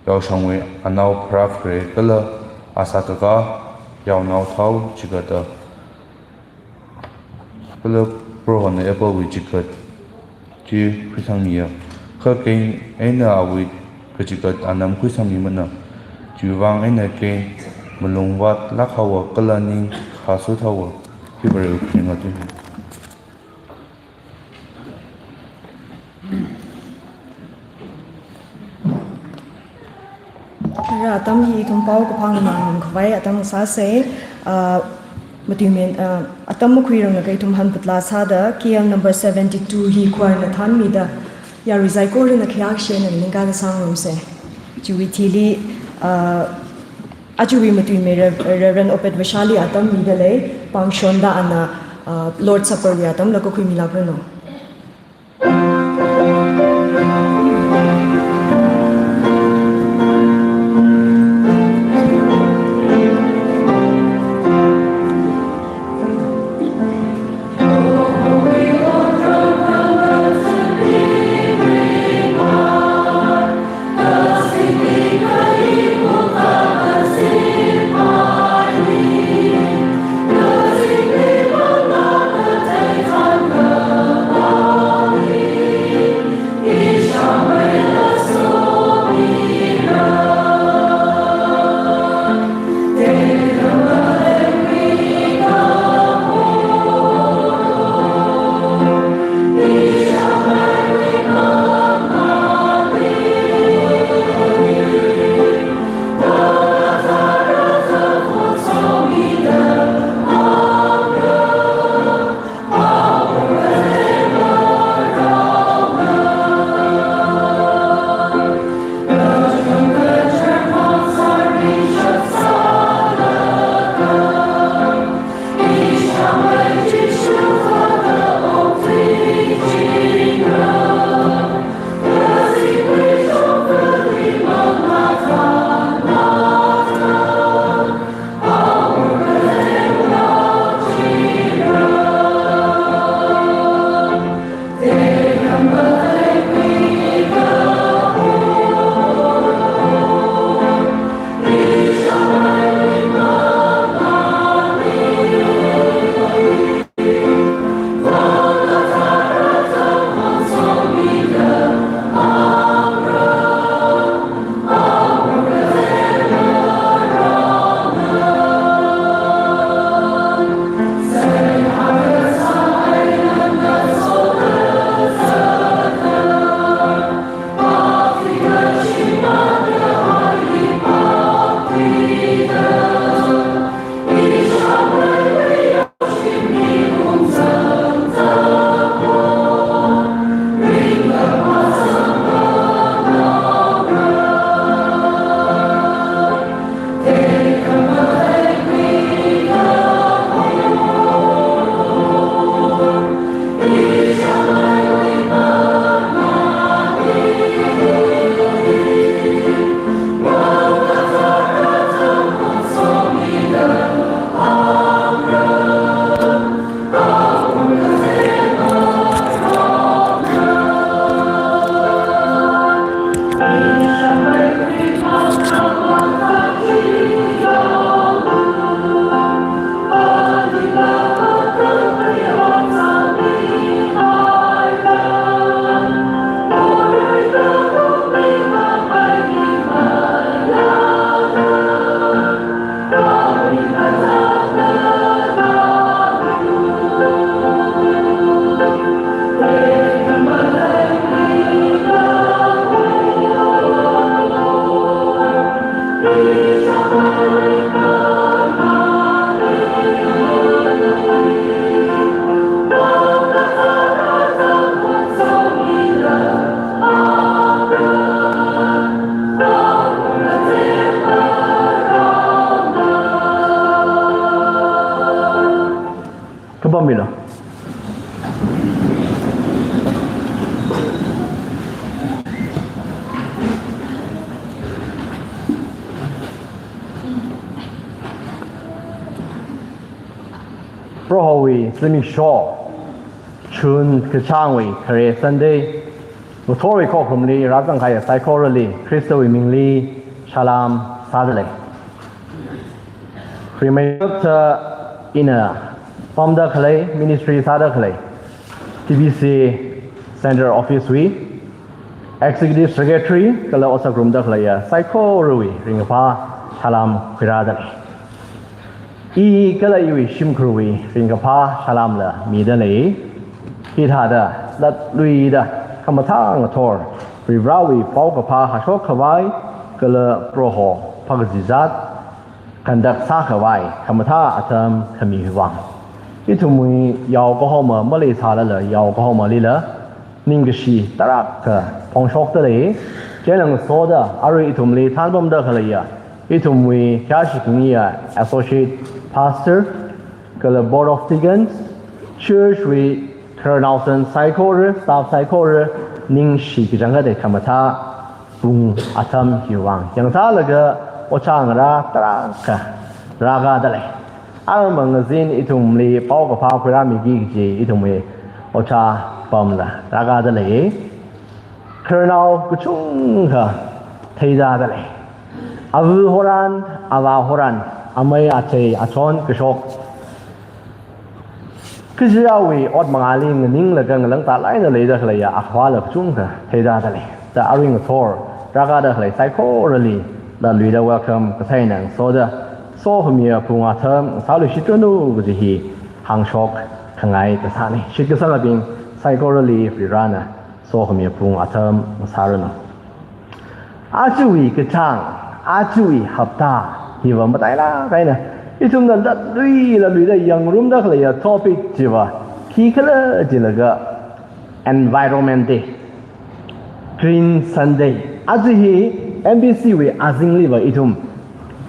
yaoshangwui anao pharākharei kala asā kakā yaonao thao chikatda. Kala Prohona Abelwui chikat chi khuisangmiya. Kha Cain eina awui kachikat anam khuisangmimana. Chiwui vang eina Cain malung vātlāk haowa kala ning Pasu Thao, February kring atun. Ara atam hi ithum pao kaphā nganāngarumkhavai atam sāsa, ah, matuimen, ah, atam makhuiranglaga ithum hanphut laa sāda, K L number seventy-two hi choirna thānmida, yarui saikorana khayākashena ningkasāngarumsa. Chiwui thili, ah, ajawui matuimei Rev-, Reverend Obed Vashali atam midalei, pāngshonda ana, ah, Lord Supper wui atamla kakhuimilākranu. Kapammilu. Prohowui zimiksho, June kachāngwui khare Sunday, ngathorwui khokharumli rāzangkahaiya saikorali Khristawui mingli salam sādalei. Rimeitapta ina pamda khalei, ministry sāda khalei, T B C Central Office wui Executive Secretary kala otsak ngarumda khaleiya saikorawui ringkaphā salam khuirādalei. I kala iwui shimkhurwui ringkaphā salām la mida lei. Hithāda latluida khamathā ngathor Varivarāwui paokaphā hāshok khavai kala Proho phākazizat khandak sākhavai khamathā atam khami hiwui vang. Ithumwui yao kahoma maleisālala yao kahomalila ningkashi tarākha phongshokta lei. Chieina ngasoda arui ithumli thānpamda khaleiya ithumwui khayāshi khaniya Associate Pastor kala Board of Deacons, Church wui khararnaosan saikora, staff saikora, ningshi kachangkhat khamathā pung atam hiwui vang. Yangsālaga ojā ngarā tarākha rākada lei. Arui mangazin ithumli paokaphā khuirāmiki kaji ithumwui ojā pamla rākada lei. Khararnao kachungkha theidada lei. Ava horan, avā horan, amei achei achon kashok. Kaziyāwui ot mangāli nganinglaga ngalāngtālāk eina leida khaleiya akhavāla kachungkha theidada lei. Da arui ngathor rākada khalei saikorali latluida welcome kasā eina ngasoda, sokhamiya pung atam ngasāluishitranu kaji hi hāngshok khangai kasāna. Shitkasangabing saikorali Varivarāna sokhamiya pung atam ngasāranu. Ajawui kachāng, ajawui hapta hiva matailāk eina ithumna latlui latluida yangngarumda khaleiya topic chiva khikhala jilaga Environment Day, Green Sunday. Aja hi M B C wui azingliva ithum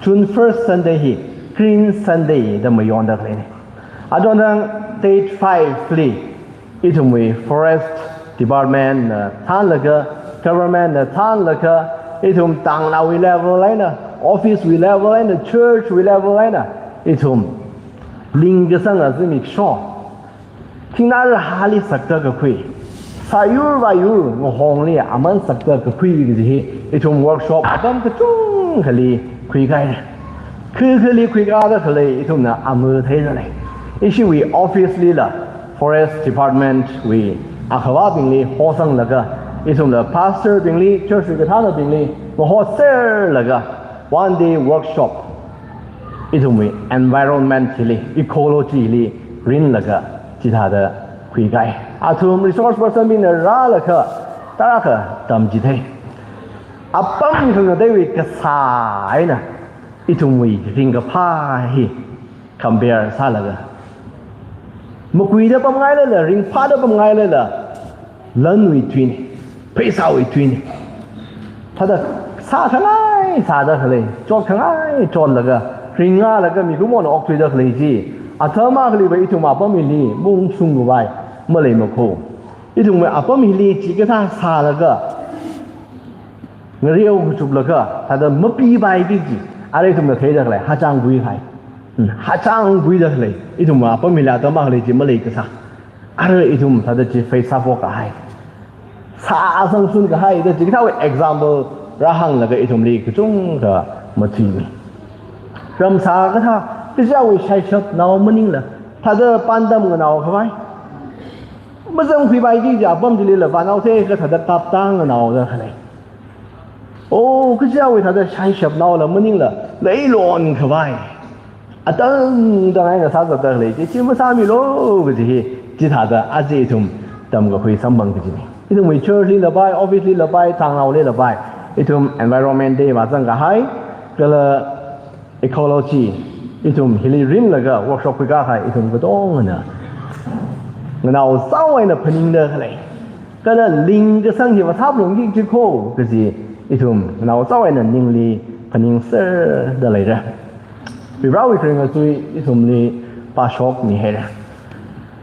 June first Sunday hi Green Sunday da mayonda khaleina. Atonang date five li ithumwui Forest Department na thānlaga, government na thānlaga, ithum tangnaowui level eina, office wui level eina, church wui level eina, ithum lingkasanga zimiksho, thingnā rahāli sakta kakhui, sāyur vāyur ngahongli aman sakta kakhui kaji hi ithum workshop apam kachungkhali khuikahaina. Khuikhali khuikada khalei ithumna ama theida lei. Ishiwui office lila, Forest Department wui akhavābingli hosanglaga, ithumla pastor bingli, church wui kathānabingli mahoserlaga, one day workshop ithumwui environment hili, ecology hili rinlaga chithāda khuikahai. Athum resource person bingna rālaga tarākha tamchithei. Apam khangateiwui kasā eina ithumwui ringkaphā hi compare sālaga, makuida pamngailala, ringphāda pamngailala, lanwui tuina, pheisāwui tuina. Thāda sākhangai sāda khalei, chotkhangai chotlaga, ringngalaga mikumona okthuida khalei chi, atam akhaliva ithum apam hili mungshung khavai maleimakho. Ithumwui apam hili chikathā sālaga ngareo kachuplaga, thāda mapipaiki kaji, arui ithumna theida khalei, hachāng kuikahai. Hmm, hachāng kuida khalei, ithumwui apam hili atam akhali chi maleikasā. Arui ithum thāda chi face sāphokkahai, sāsangshun kahai da chikathāwui example rāhānglaga ithumli kachungkha matuimi. Ramsā kathā, kaziyāwui shaishapnao maningla, thāda pandam nganao khavai, mazangkhuipaiki kaji apam chilila vānao theiakha thāda kaptang nganaoda khalei. O, kaziyāwui thāda shaishapnaola maningla, leilon khavai, atangtang eina sāzatda khalei chi, chi masāmilu kaji hi, chithāda aja ithum tamkakhui samphang kajina. Ithumwui church lila pai, office lila pai, tangnaolila pai, ithum Environment Day vāzangkahai, kala ecology, ithum hili rinlaga workshop khuikahai ithum katongana nganaozao eina phaningda khalei, kala lingkasang hi vāsāphalungki kaji kho kaji ithum nganaozao eina ningli phaningserda leira. Varivarāwui kharing achui ithumli pāshokmihaira.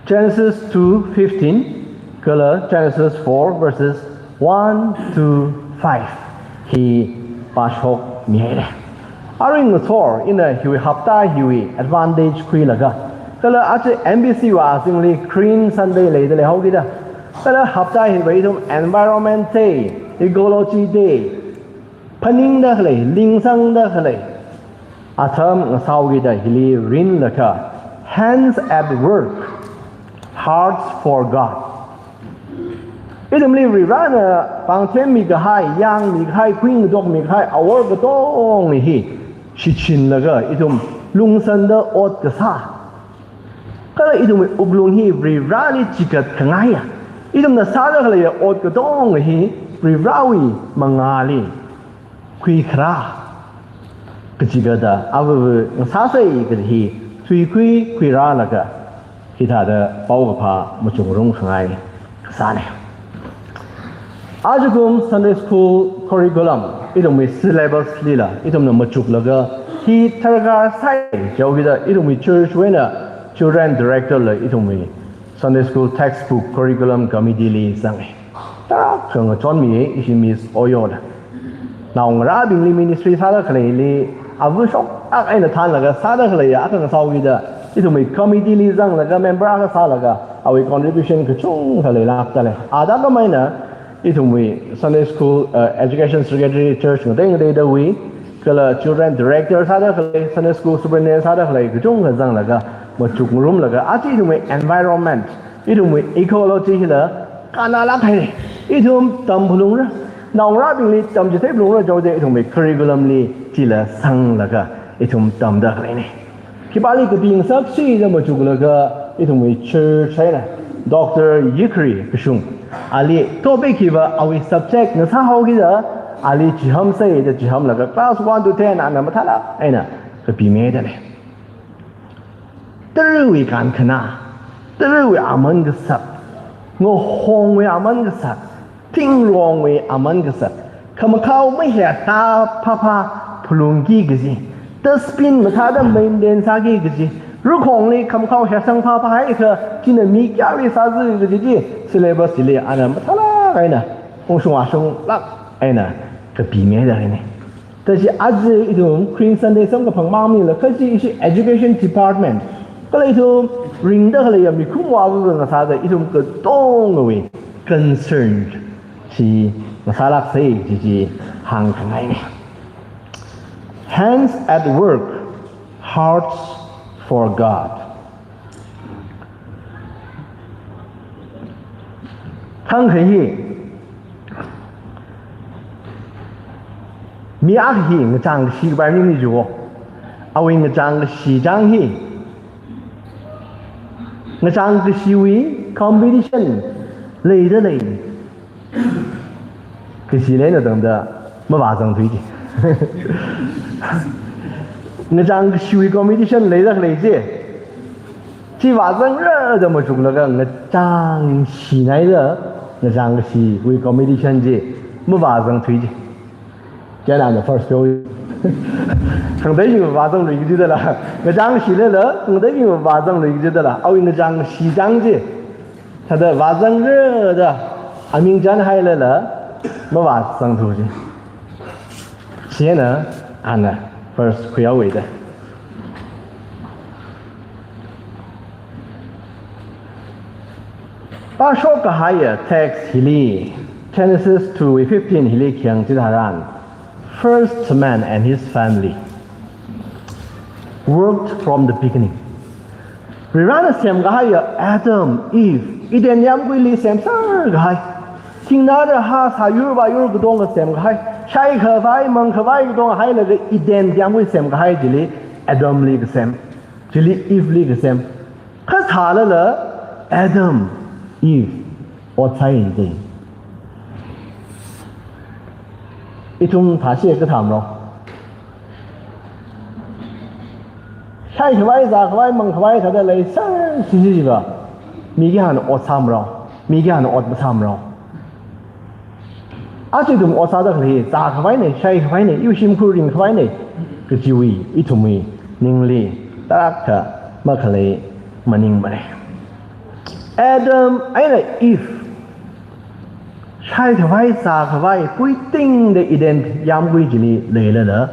Genesis two fifteen kala Genesis four verses one to five hi pāshokmihaira. Arui ngathor ina hiwui hapta hiwui advantage khuilaga, kala aja M B C wui azingli Green Sunday leida leihaokida, kala hapta hiva ithum Environment Day, Ecology Day, phaningda khalei, lingsangda khalei atam ngasāhaokida hili rinlaga, Hands at Work, Hearts for God. Ithumli Varivarāna pāngthemmi kahai, yangmi kahai, khuingatok mi kahai awor katonga hi shichinlaga ithum lungsānda ot kasā. Kala ithumwui wuklung hi Varivarali chikat khangaiya. Ithumna sāda khaleiya ot katonga hi Varivarawui mangāli khuikharā kachigatda ava ngasāsei kaji hi thuikhui khuirālaga hithāda paokaphā machukngarum khangai kasāna. Ajakum Sunday School Curriculum ithumwui syllabus lila ithumna machuklaga hi darkar sai jihaokida ithumwui church wui eina Children Director la ithumwui Sunday School Textbook Curriculum Committee li zanga. Tarākha ngachonmiya ishi Miss Oyola. Naongarābingli ministry sāda khaleili, ava shoklāk eina thānlaga sāda khaleiya akha ngasaowuida, ithumwui committee li zanglaga member akha sālaga, awui contribution kachungkha leilākda lei. Ada khamei eina, ithumwui Sunday School, uh, Education Secretary Church ngatei ngateidawui, kala Children Director sāda khalei, Sunday School Superintendent sāda khalei, kachungkha zanglaga, machukngarumlaga, aja ithumwui environment, ithumwui ecology hila, kannalāk hai, ithum tamphalungra, naongarābingli tamchitheiphalungra jihaoda ithumwui curriculum li chila sanglaga, ithum tamda khaleina. Khipāli kapingasakshi da machuklaga, ithumwui church eina, Doctor Yikhri Kashung, ali topic hiva awui subject ngasāhaokida, ali chihāmsei da chihāmlaga, class one to ten ana mathālāk eina kapimida lei. Tarewui kankhana, tarewui aman kasak, ngahongwui aman kasak, thingrongwui aman kasak, khamakhao mahiathā phāphā phalungki kaji, dustbin mathāda maintain sāki kaji, rakhongli khamakhao hiasang phāphā haikha, china mi kayākha sāzi kaji chi, syllabus chili ana mathālāk eina, ungshung ashunglāk eina kapimida leina. Tashi aja ithum Green Sunday samkaphang mang maningla, kha chi ishi education department, kala ithum ringda khaleiya mikumowui vang ngasāda ithum katongawui concern chi ngasālāksei chi chi hāngkhangaina. Hands at work, hearts for God. Thangkha hi, mi akha hi ngachang kashi kapai maningmana jiwo. Awui ngachang kashi chang hi, ngachang kashiwui competition leida lei. Kashi leina tangda mavāzangthui ji. Ngachang kashiwui competition leida khalei chi, chi vāzangra da machuklaga ngachang shinaida, ngachang kashiwui competition chi mavāzangthui ji. Chieina ana first pheowa. Khangateibing vāzanglui kaji dala, ngachang shilala khangateibing vāzanglui kaji dala, awui ngachang kashi chang chi thāda vāzangra da aming chānhailala mavāzangthu ji. Chieina ana first khuihaowa da. Pāshok kahaiya text hili, Genesis two fifteen hili khayang chitharan, first man and his family worked from the beginning. Varivarana semkahaiya Adam, Eve, Eden yāmguili semser kahai. Thingnada ha sāyur vāyur katonga semkahai. Shaikhavai, mangkhavai katonga hailaga Eden yāmgui semkahai chili Adamli kasem, chili Eveli kasem. Kha sālala Adam, Eve ot sāi ji. Ithum thāshi kathā maro. Shaikhavai, zākhavai, mangkhavai thāda leiser sisi jiva, mi kayākhana ot sāmara, mi kayākhana ot masāmara. Aja ithum ot sāda khalei, zākhavaina, shaikhavaina, iwui shimkhur ringkhavaina kajiwui ithumwui ningli tarākha makhalei maningmana. Adam eina Eve shaikhavai, zākhavai, puitingda Eden yāmgui chili leilala,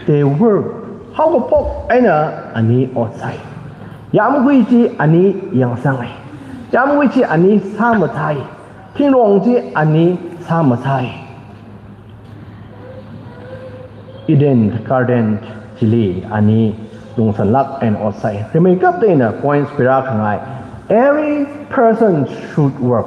they work, haokaphok eina ani ot sāi. Yāmgui chi ani yangsanga. Yāmgui chi ani sāmasai. Thingrong chi ani sāmasai. Eden Garden chili ani lungsanlāk eina ot sāi. Rimeikapta ina points khuirā khangai. Every person should work.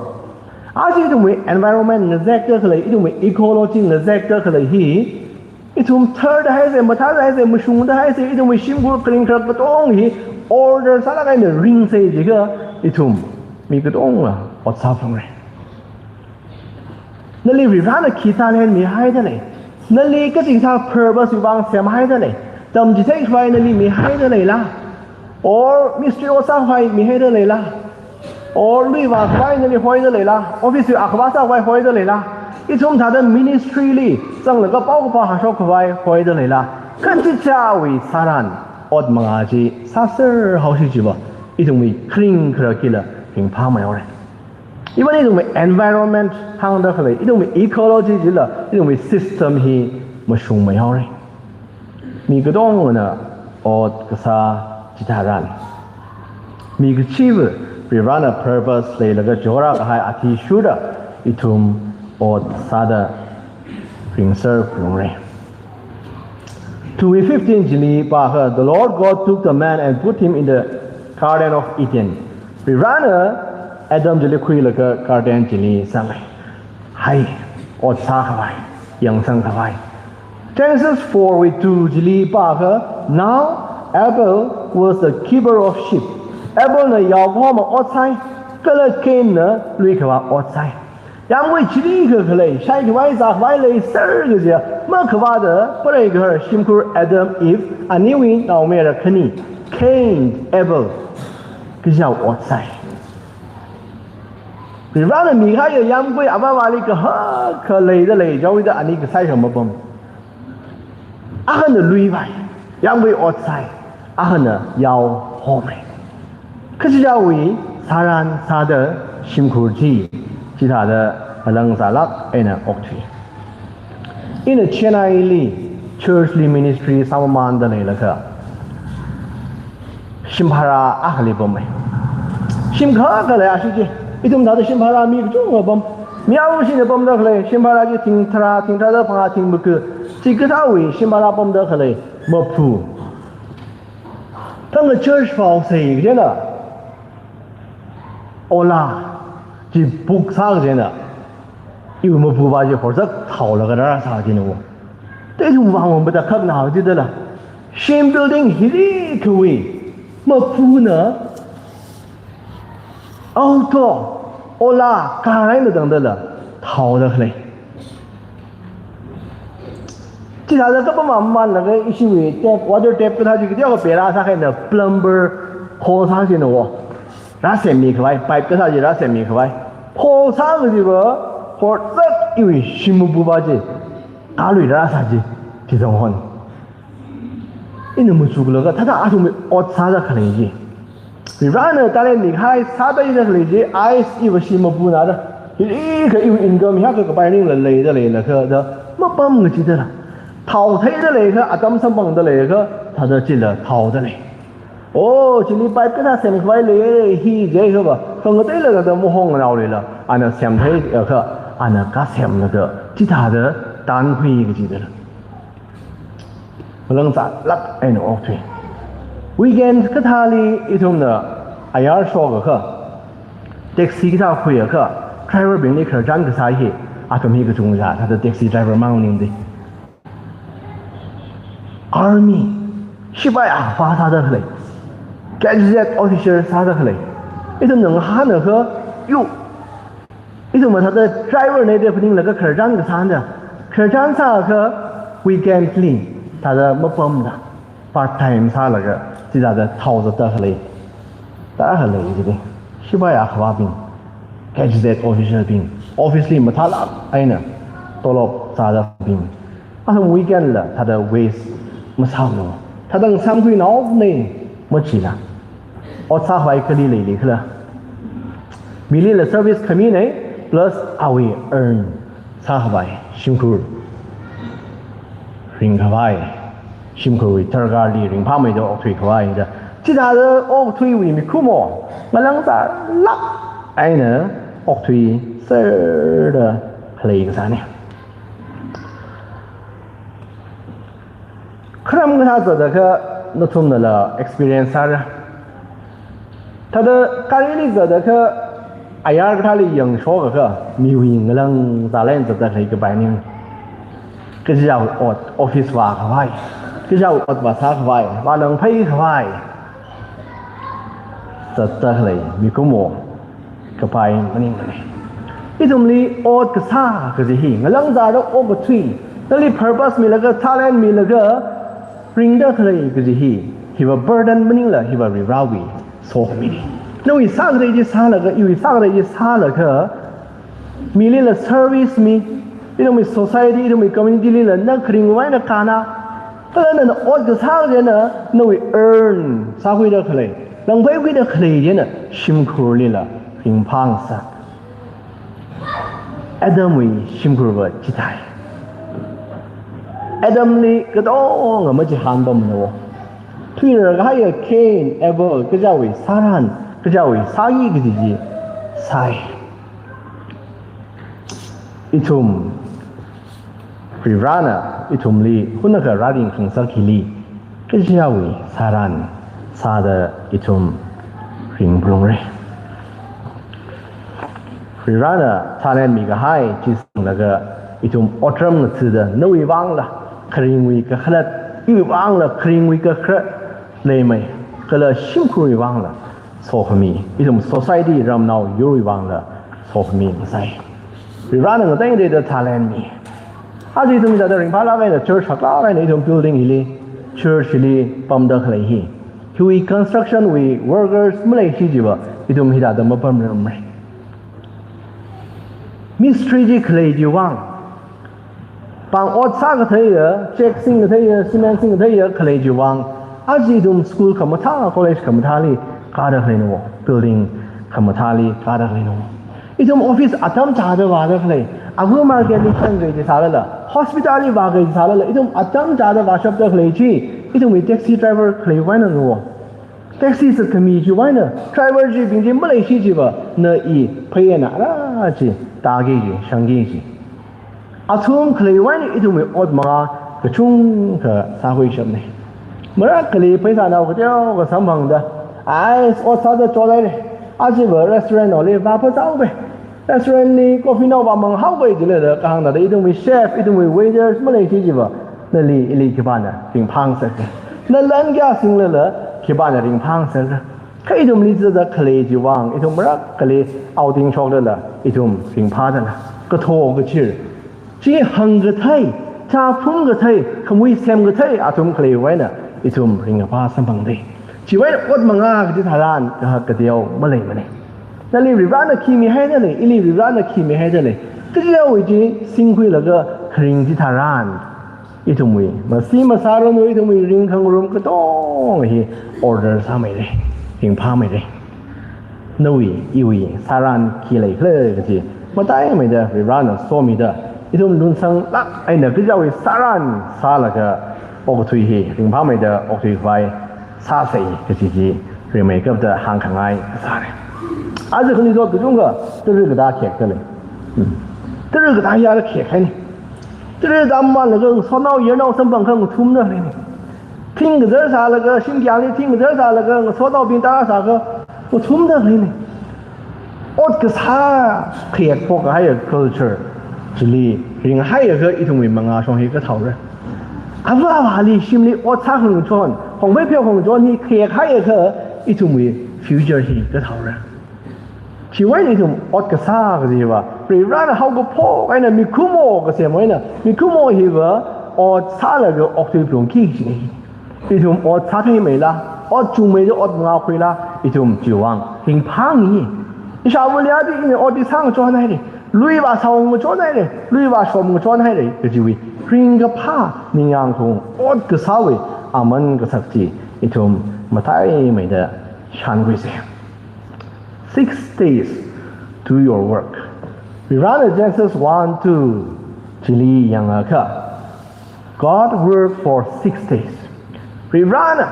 Aja ithumwui environment ngazekda khalei, ithumwui ecology ngazekda khalei hi, Ithum tharda haise, mathāda haise, mashungda haise, ithumwui shimkhur kharing kharak katong hi order sālaga ina ringsa jiakha, ithum mi katonga ot sāphalungra. Nali Varivarana khi talent mihaida lei? Nali kachi kathā purpose wui vang semhaida lei? Tamchithei khavai nali mihaida leila? Or mistry ot sākhavai mihaida leila? Or lui vākhavai nali hoida leila? Office wui akhava sākhavai hoida leila? Ithum thāda ministry li zanglaga pao kaphā hāshok khavai hoida leila? Kachichāwui tharan ot manga chi sāser haosi chiva, ithumwui kharing kharakkila ringphāmei haora. Even ithumwui environment hāngda khalei, ithumwui ecology chila, ithumwui system hi mashungmei haora. Mi katongana ot kasā chitharan, mi kachiva Varivarana purpose leilaga chora kahai athishurda ithum ot sāda ringser phalungra. Tui fifteen chili pākha, "The Lord God took the man and put him in the Garden of Eden." Varivarana Adam chili khuilaga garden chili sanga. Hai, ot sākhavai, yangsang khavai. Genesis four wui two chili pākha, "Now Abel was the keeper of sheep." Abelna yao kahoma ot sāi, kala Cainna lui khavā ot sāi. Yāmgui chili kha khalei, shai khavai zā khavai leiser kajiya makhavāda, preigaharshimkhur Adam Eve, aniwui naomayara khani, Cain, Abel, kajiya ot sāi. Varivarana mikahaiya yāmgui avāvali kahak khalei da lei, jaoida ani kasai kha mapam. Akhana lui vai, yāmgui ot sāi, akhana yao homai. Kachichāwui tharan sāda shimkhur chi, chithāda alang zālāk eina okthui. Ina Chennai li church li ministry sāmamanda leilakha, shim bhara akhali pamai. Shim kha khalei ashi chi. Ithum thāda shim bhara mi kachungkha pam. Mi arushina pamda khalei shim bhara chi thing tharā, thing tharāda phangā, thing maga. Chikathāwui shim bhara pamda khalei maphu. Thangkha church phāhaosei kajina, Ola chi book sā kajina, iwui maphuva chi horzak thaolaga rāsā kajina wo. Te ithum vang vang bada khak nao jidala. Shim building hili kawui maphuna Alto, Ola, car eina tangdala thaoda khalei. Chithāda kapam mamanlaga ishiwui tap, water tap kathā chi kateokha pera sākhaina, plumber hole sā kajina wo. Rāsemmi khavai, pipe kathā chi rāsemmi khavai. Hole sā kajiva, horzak iwui shim maphuva chi, kalui rāsā chi, chi zang hon. Ina machukla kathāda athumwui ot sāda khalei chi. Varivarana talent mikahai sāda ina khalei chi, ais iva shim maphuna da. Hili kha iwui income hiyākha kapai maningla leida leilakha da mapam kajidala. Thao theida leikha, atam samphangda leikha, thāda chila thaoda lei. Oh, chili pipe kathā semkhavai lei, hi jiakhava, khangateila da mahong naolila, ana semtheiakha, ana kasemlaga, chithāda tankhui kajidala. Malang zālāk eina okthui. Weekend kathāli ithumna ayar shokakha, taxi kathā khuiakha, driver bingli khararchan kasā hi, athum hi kachungkha thāda taxi driver mang maningda. Army, shipai akhava sāda khalei, gazette officer sāda khalei. Ithumna ngahānakha, yu, ithum mathāda driver na da phaninglaga khararchan kasāna. Khararchan sāakha weekend li thāda mapamda, part time sālaga, chithāda thaozatda khalei, tā khalei jide. Shipai akhavabing, gazette officer bing, office li mathālāk eina tolop zāda bing. Athum weekend la thāda waste masālu. Thāda ngasāmkhui naonei machila. Ot sākhavai kali leili khala. Milila service khaminei, plus awui earn sākhavai shimkhur ringkhavai, shimkhurwui darkarli ringphāmeida okthuikhavai da. Chithāda okthuiwui mikumo, malang zālāk eina okthuiserda khalei kasāne. Kharam kathā zatakha nathumnala experience sāra. Thāda garili zatakha ayar kathāli yangshokakha miwui ngalang zālāk eina zatda khalei kapai ning. Kaja ot office vākhavai, kaja ot vāsākhavai, vālangphei khavai zatta khalei mikumo kapai maningmana. Ithumli ot kasā kaji hi, ngalāngzāda okathui, nali purpose milaga, talent milaga, ringda khalei kaji hi, hiva burden maningla, hiva Varivarawui sokhami. Nawui sākhangatei chi sālaga, iwui sākhangatei chi sālaga, milila service mi, ithumwui society, ithumwui community lila, na kharingwui eina kāna, kala nana ot kasā china, nawui earn sākhuida khalei, langphei khuida khalei china, shimkhurlila ringphāngasak. Adamwui shimkhurva chithāi. Adamli katonga machihānpamnao. Thuirarkahaiya Cain, Abel, kajawui sāran, kajawui sāki kaji chi sāi. Ithum, Varivarana ithumli hunakha rāringkhangasak hili, kajawui sāran sāda ithum ringphalungra. Varivarana talent mikahai chi sanglaga ithum otram ngathada nawui vangla kharingwui kakhalat, iwui vangla kharingwui kakhalat leimei, kala shimkhurwui vangla sokhami, ithum society ramnao yurwui vangla sokhami ngasai. Varivarana ngateiteida talent mi. Aja ithum hithāda ringphālāk eina church haklāk eina ithum building hili, church hili pamda khalei hi, hiwui construction wui workers maleishit chiva, ithum hithāda mapamrarmara. Mistri chi khalei chiwui vang, pāng ot sākatheiya, chek singkatheiya, cement singkatheiya khalei chiwui vang, aja ithum school khamathā, college khamathāli kāda khaleina, building khamathāli kāda khaleina. Ithum office atam chāda vāda khalei, agu market li shāngai chi sālala, hospital li vākai chi sālala, ithum atam chāda vāshapda khalei chi, ithumwui taxi driver khaleiwui einana. Taxi sākhami chiwui eina, driver chibing chi maleishit chiva, na i phei eina rā chi, tāki chi, shāngki chi. Athum khaleiwui eina ithumwui ot mangā kachungkha sākhuishapna. Marakhali pheisānao kateokha samphangda, ai, ot sāda chothaira. Aja va restaurant naoli vāphasāhaopai. Restaurant li coffee nao vāmanghaopai jilala kahāng thāda ithumwui chef, ithumwui waiters maleishit chiva, nali ili khipāna ringphāngasaka? Nalan kayā singlala khipāna ringphāngasaka? Kha ithumli zada khalei chiwui vang, ithum marakhali outing shoklala, ithum ringphādala, kathok kachir, chi hāngkathei, chā phungkathei, khamui semkathei athum khaleiwui eina ithum ringkaphā samphangda. Chiwui eina ot mangā kaji tharan kahak kateo maleimana. Nali Varivarana khi mihaida lei, ili Varivarana khi mihaida lei, kajawui chi singkhuilaga kharing chi tharan, ithumwui masi masāranu, ithumwui ringkhangarum katonga hi order sāmeira, ringphāmeira. Nawui, iwui sāran khi leikhala kaji mataimeida Varivarana somida, ithum lunsanglāk eina kajawui sāran sālaga okathui hi ringphāmeida okthuikhavai sāsa kaji chi rimeikapta hāngkhangai kasāna. Aja khani zot kachungkha tara katā khekta lei. Hmm. Tara katā yara khekhaina. Tara katā maleikha ngasotnao yarnao samphangakha ngathumda leina. Thing kazar sālaga, shimkhurli thing kazar sālaga, ngasotnaobing tara sāakha ngathumda leina. Ot kasā khek phokhaiya culture chili ringhaiakha ithumwui mangā shong hi kathāora. Ava avāli shimli ot sākhangachon, hongphei pheokhangachon hi khekhaiakha ithumwui future hi kathāora. Chiwui eina ithum ot kasā kajiva, Varivarana haokaphok eina mikumo kasemwui eina, mikumo hiva ot sālaga okthui phalungki kajina. Ithum ot sātheimeila, ot chungmeida ot ngakhuila, ithum chiwui vang ringphāngi. Ishāvali adi ina ot hi sāngachon haira, lui vāsāngachon haira, lui vāshomngachon haira kajiwui ringkaphā ningyāng khaung ot kasāwui aman kasak chi ithum mataimeida shānkhuisa. Six days do your work. Varivarana Genesis one two chili yangakha, God worked for six days. Varivarana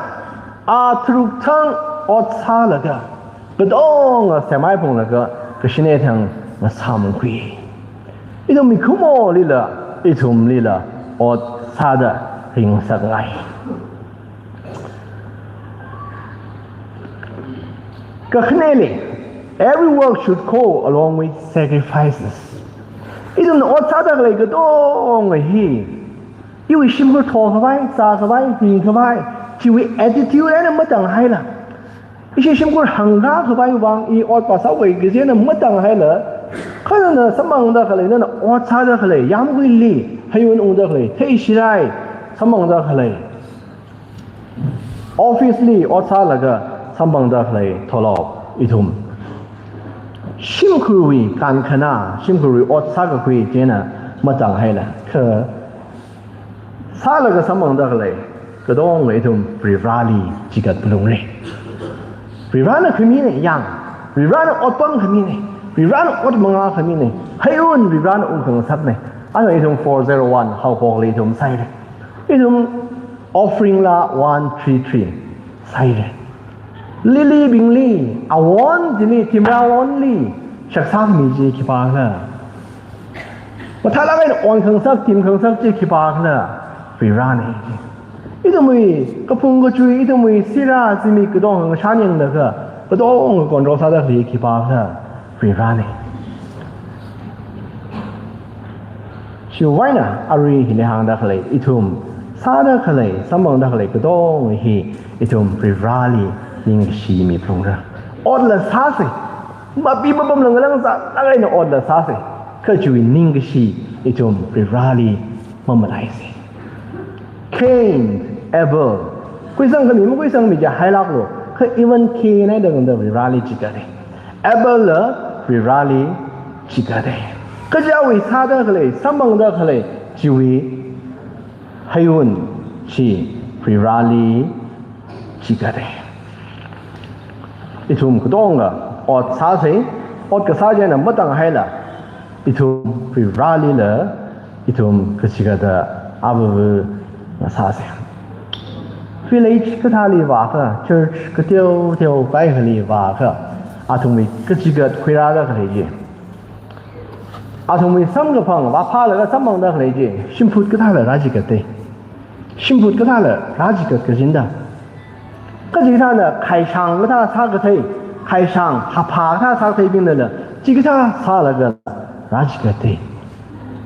a tharuk thang ot sālaga, katonga semhaiphunglaga, kashine thang ngasāmkhui. Ithum mikumolila, ithumlila ot sāda ringngasakngai. Kakhaneli, every work should go along with sacrifices. Ithumna ot sāda khalei katonga hi Iwui shimkhur thokhavai, zākhavai, ringkhavai, chiwui attitude eina matānghaila, ishi shimkhur hāngkakhavai vang i ot pāsāwui kaji eina matānghaila, kha nana samphangda khalei, nana ot sāda khalei, yāmguili, hayun ungda khalei, theishirai samphangda khalei, office li ot sālaga samphangda khalei tholop ithum shimkhurwui kankhana, shimkhurwui ot sākakhui chieina matānghaila, kha sālaga samphangda khalei katonga ithum Varivarali chikat phalungra. Varivarana khamina yang, Varivarana otpam khamina, Varivarana ot mangā khamina, hayun Varivarana ungkhangasakna. Ana ithum four zero one haophokli ithum sāhaira. Ithum offering la one three three sāhaira. Lilybingli, awon chili, timrawonli shakzākhami chi khipākhala? Mathālāk eina onkhangasak, timkhangasak chi khipākhala? Varivarana. Ithumwui kaphung kachui, ithumwui sirā zimiksho katonga ngashan yanglaga, katonga control sāda khalei khipākhala? Varivarana. Chiwui vang eina arui hili hāngda khalei, ithum sāda khalei, samphangda khalei katonga hi ithum Varivarali ningkashi miphalungra. Otla sāsa, mapi mapamla ngalang zālāk eina otla sāsa, kha chiwui ningkashi ithum Varivarali mamalaisa. Cain, Abel, khuisangkhami makhuisangmi chi hailāklu, kha even Cain eina tangda Varivarali chikata. Abel la Varivarali chikata. Kaja awui sāda khalei, samphangda khalei chiwui hayun chi Varivarali chikata. Ithum katonga ot sāsa, ot kasā chieina matānghaila, ithum Varivaralila ithum kachikata avāva ngasāsa. Village kathāli vākha, church kateo teo kaikhali vākha, athumwui kachikat khuirāda khalei chi, athumwui samkaphang vāphālaga samphangda khalei chi, shimphut kathāla rāchikata. Shimphut kathāla rāchikat kajina da. Kachikathāna khaishang kathā sākathei, khaishang haphā kathā sākatheibingnala chikathā sālaga rāchikata.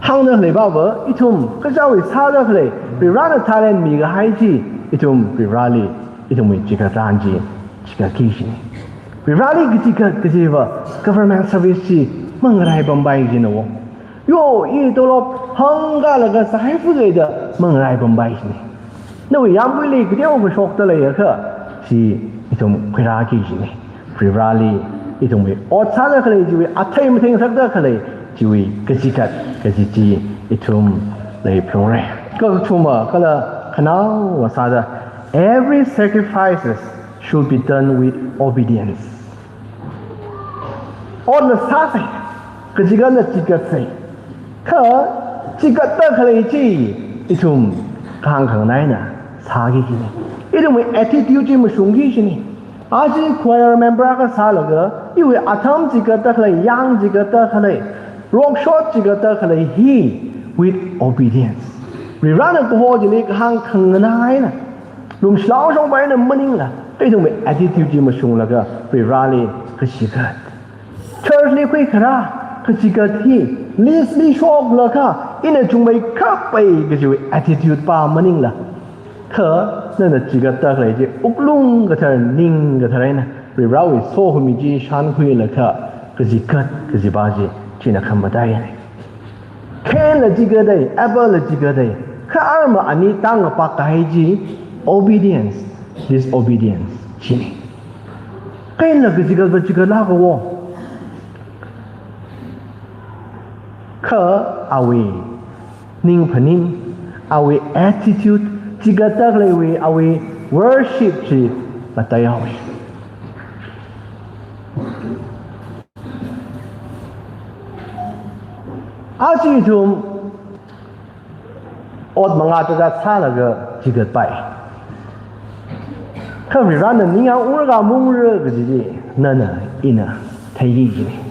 Hāngda khalei pava, ithum kachāwui sāda khalei, Varivarana talent mikahai chi, ithum Varivarali ithumwui chikatrān chi chikatki kajina. Varivarali kachikat kajiva government service chi mangaraipampaikajina wo. Yo, i tolop hāngkalaga sāhaifuka da mangaraipampaikajina. Nawui yāmguili kateo kashokta leiakha, chi ithum khuirāki kajina. Varivarali ithumwui ot sāda khalei chiwui athei matheingasakda khalei chiwui kachikat kaji chi ithum leiphalungra. Kakathuma kala khanaowa sāda, every sacrifices should be done with obedience. Otla sāsa, kachikatla chikatsa. Kha chikatda khalei chi ithum kahāng khanganai eina sāki kajina. Ithumwui attitude chi mashungki kajina. Aja choir member akha sālaga, iwui atam chikatda khalei, yang chikatda khalei, rokshot chikatda khalei hi with obedience. Varivarana kaho chili kahāng khanganai eina, lumshilao shongpai eina maningla, ithumwui attitude chi mashunglaga Varivarali kachikat. Church li khuikharā kachikat hi list li shoklaga, ina chungmei kapai kajiwui attitude pa maningla, kha nana chikatda khalei chi wuklung kathar, ning kathar eina Varivarawui sokhami chi shānkhuilaga kachikat kajipa chi, china khamataiya. Cain la chikatei, Abel la chikatei, kha arma ani tangkapak kahai chi obedience, disobedience china. Cain la kachikatva chikatlāka wo. Kha awui ningphaning, awui attitude, chikatda khaleiwui awui worship chi mataihaowa. Aja ithum ot mangā tata sālaga chikatpai. Kha Varivarana ningyāng ungra ka maungra kaji chi nana ina theiki kajina.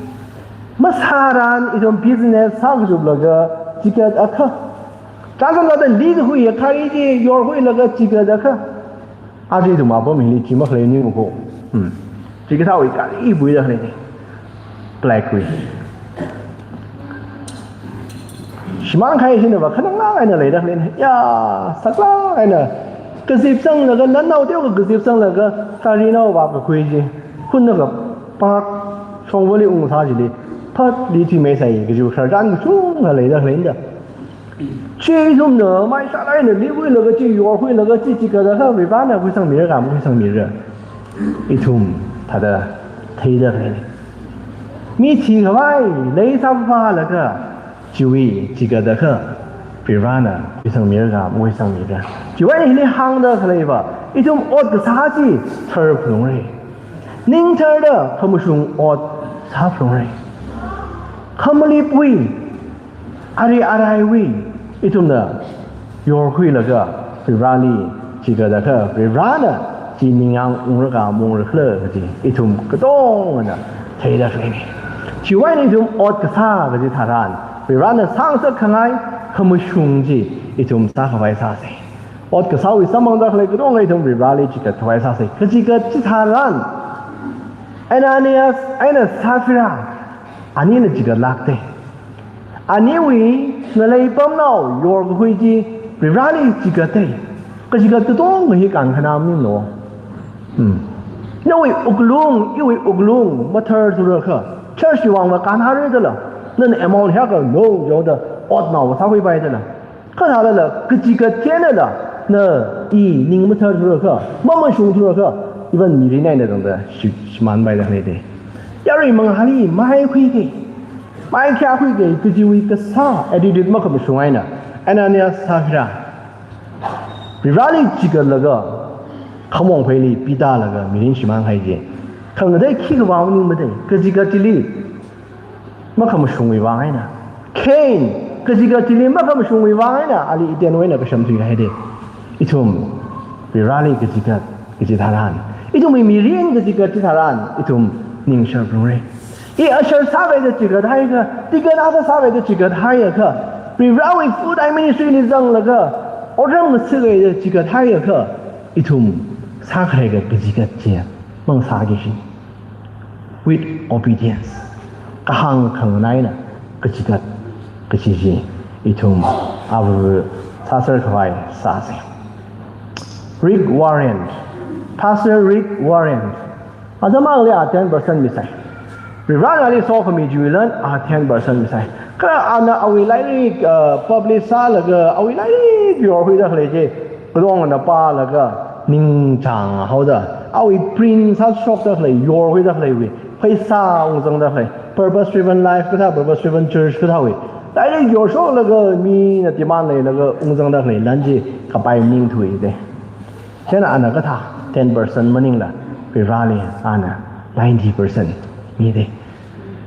Masāran ithum business sākachuplaga chikat akha, tazam tata li kahui akha chi yorhuilaga chikat akha. Aja ithum apam hili chi makhalei ni mako. Hmm. Chikathāwui kali buida khalei ni. Black wui. Shimān kahai china va khanang lang eina leida khaleina. Ya, saklāk eina. Kazip zanglaga, lannao teokha kazip zanglaga, garinao vākakhui chi. Hunna kapak shongvali ungsā chili, phatli thuimeisai, kaji khararchan kachungkha leida khaleina da. Chi ithumna, maishā eina likhuilaga chi, yorkhuilaga chi, chikathāda kha Varivarana khuisangmira kha, makhuisangmira. Ithum thāda theida khaleina. Mi thikhavai, leisāvālaga, chiwui chikathāda kha Varivarana khuisangmira kha, makhuisangmira. Chiwui eina hili hāngda khaleiva, ithum ot kasā chi tharphalungra. Ning tharda khamashung ot sāphalungra. Khamalipwui, ari araiwui, ithumna yorkhuilaga, Varivarali chikathāda kha, Varivarana chi ningyāng ungra kha, maungra khala kaji, ithum katongana theida khaleina. Chiwui eina ithum ot kasā kaji tharan, Varivarana sāngasak khangai khamashung chi ithum sākhavai sāsa. Ot kasāwui samphangda khalei katonga ithum Varivarali chikat khavai sāsa. Kachikat chi tharan, Ananias eina Sapphira, anina chikatlākta. Aniwui ngalei pamnao yorkakhui chi Varivarali chikatta. Kachikat katonga hi kānkhanā maninglo. Hmm. Nawui wuklung, iwui wuklung matharthura kha, church wui vang va kānhara dala, nana amount hiyākha no jida, otnao va sākhuipai dala. Kathālala, kachikat chi einala, na i ning matharthura kha, mamashungthura kha, even mirin eina tangda shi-, shimānpaida khaleina. Yarui mangāli maikhuiga, maikayākhuiga, kajiwui kasā attitude makhamashung eina, Ananias Sapphira, Varivarali chikatlaga, khamong pheili pitālaga, mirin shimān kahai chi. Khangatei khikha vang maningmada, kachikat chili makhamashungwui vang eina. Cain, kachikat chili makhamashungwui vang eina, ali Eden wui eina kasham thuihaida. Ithum, Varivarali kachikat, kaji tharan. Ithumwui mirin kachikat chi tharan, ithum ning sharphalungra. I usher sākahai da chikathai kha, deacon akha sākahai da chikathai kha, Varivarawui full time ministry li zanglaga, otram ngasakahai da chikathai kha, ithum sākahai kachikat chi, mang sāki shi. With obedience. Kahāng khanganā eina kachikat kachi chi ithum ava sāser khavai sāsa. Rick Warren, Pastor Rick Warren, atam akhali a ten percent misai. Varivarali sokhami chiwui lan a ten percent misai. Kha ana awui lairik, uh, publish sālaga, awui lairik yorkhuida khalei chi, katongana pālaga, ningchāng haoda, awui print sāshokda khalei, yorkhuida khaleiwui, pheisā ungzangda khalei, purpose driven life kathā, purpose driven church kathāwui, lairik yorshoklaga, mina demand leilaga ungzangda khalei lan chi kapai maningthuida. Chieina ana kathā, ten percent maningla, Varivarali ana ninety percent mida.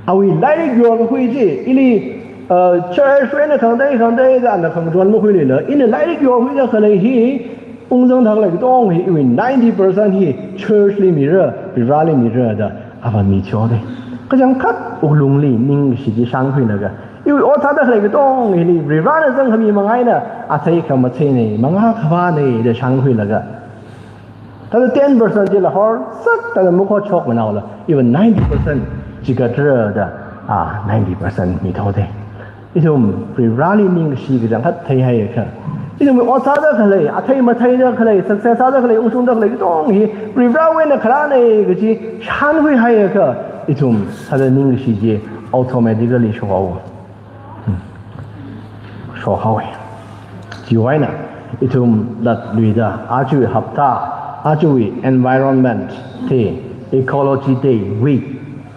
Awui lairik yorkakhui chi, ili, uh, church wui eina khangatei khangateida ana khangachon makhuilila, ina lairik yorkhuida khalei hi, ungzangda khalei katonga hi, iwui ninety percent hi church li mira, Varivarali mira da, ava mithuida. Kachangkhat wuklungli ningkashi chi shānkhuilaga, iwui ot sāda khalei katonga hili, Varivarana zangkhami manga eina, athei khamatheina, manga khavāna da shānkhuilaga, thāda ten percent chila horsakda makhochok manaola, even ninety percent chikatra da, ah, ninety percent mithuida. Ithum Varivarali ningkashi kachangkhat theihaiakha, ithum ot sāda khalei, athei matheida khalei, success sāda khalei, ungshungda khalei katonga hi Varivarawui eina kharāna kaji shānkhuihaiakha, ithum thāda ningkashi chi automatically shokhao. Hmm. Shokhaowa. Chiwui eina, ithum latluida, ajawui hapta, ajawui environment, the ecology day week,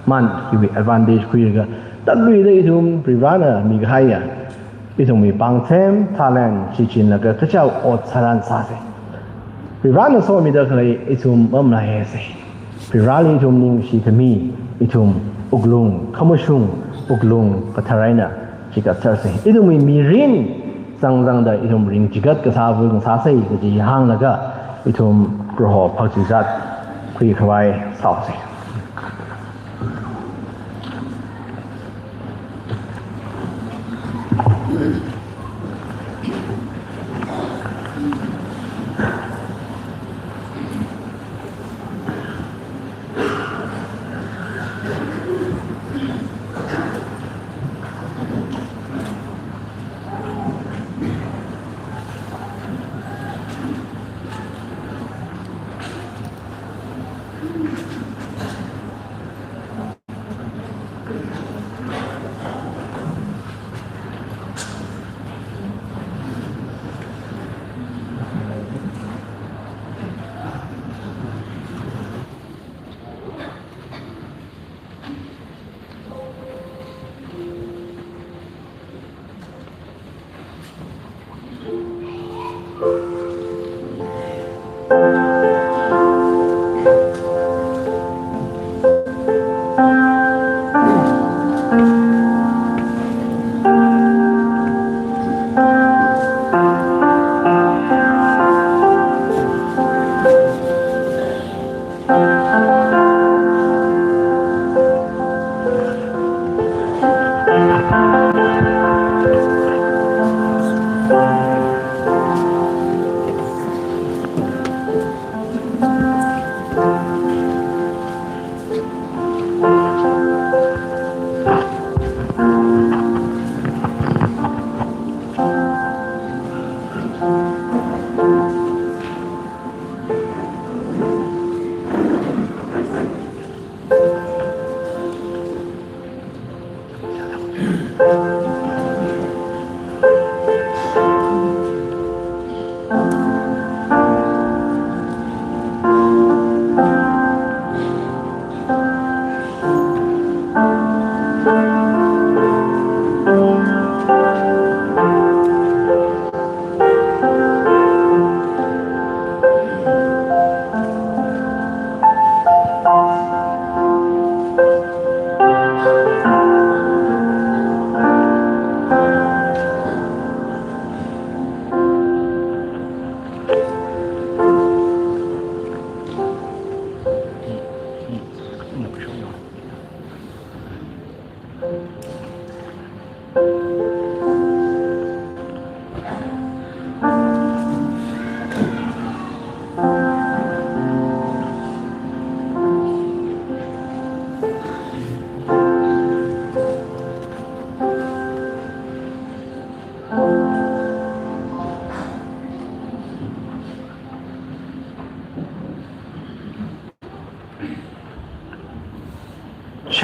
month, hiwui advantage khuilaga, latluida ithum Varivarana mikahaiya, ithumwui pāngthem, talent, shichinlaga kachao ot sāran sāsa. Varivarana somida khalei ithum mamalaisa. Varivarali ithum ningshi khami, ithum wuklung khamashung, wuklung kathar eina chikatsersa. Ithumwui mirin zangzangda ithum ringchikat kasā vung sāsa kaji hānglaga, ithum Proho phakchizat khuikhavai sāsa.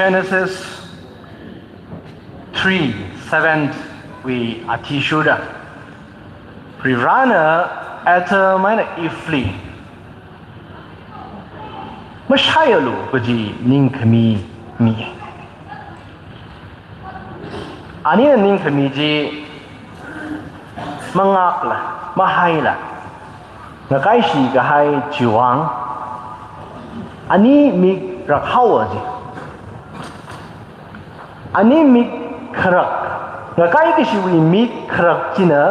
Genesis three seven wui athishurda, Varivarana Adam eina Eve li mashaialu kaji ningkhami mi. Anina ningkhami chi mangakla, mahaila, ngakaishikahai chiwui vang, ani mik rakhaowa ji. Ani mik kharak, ngakai kashiwui mik kharak china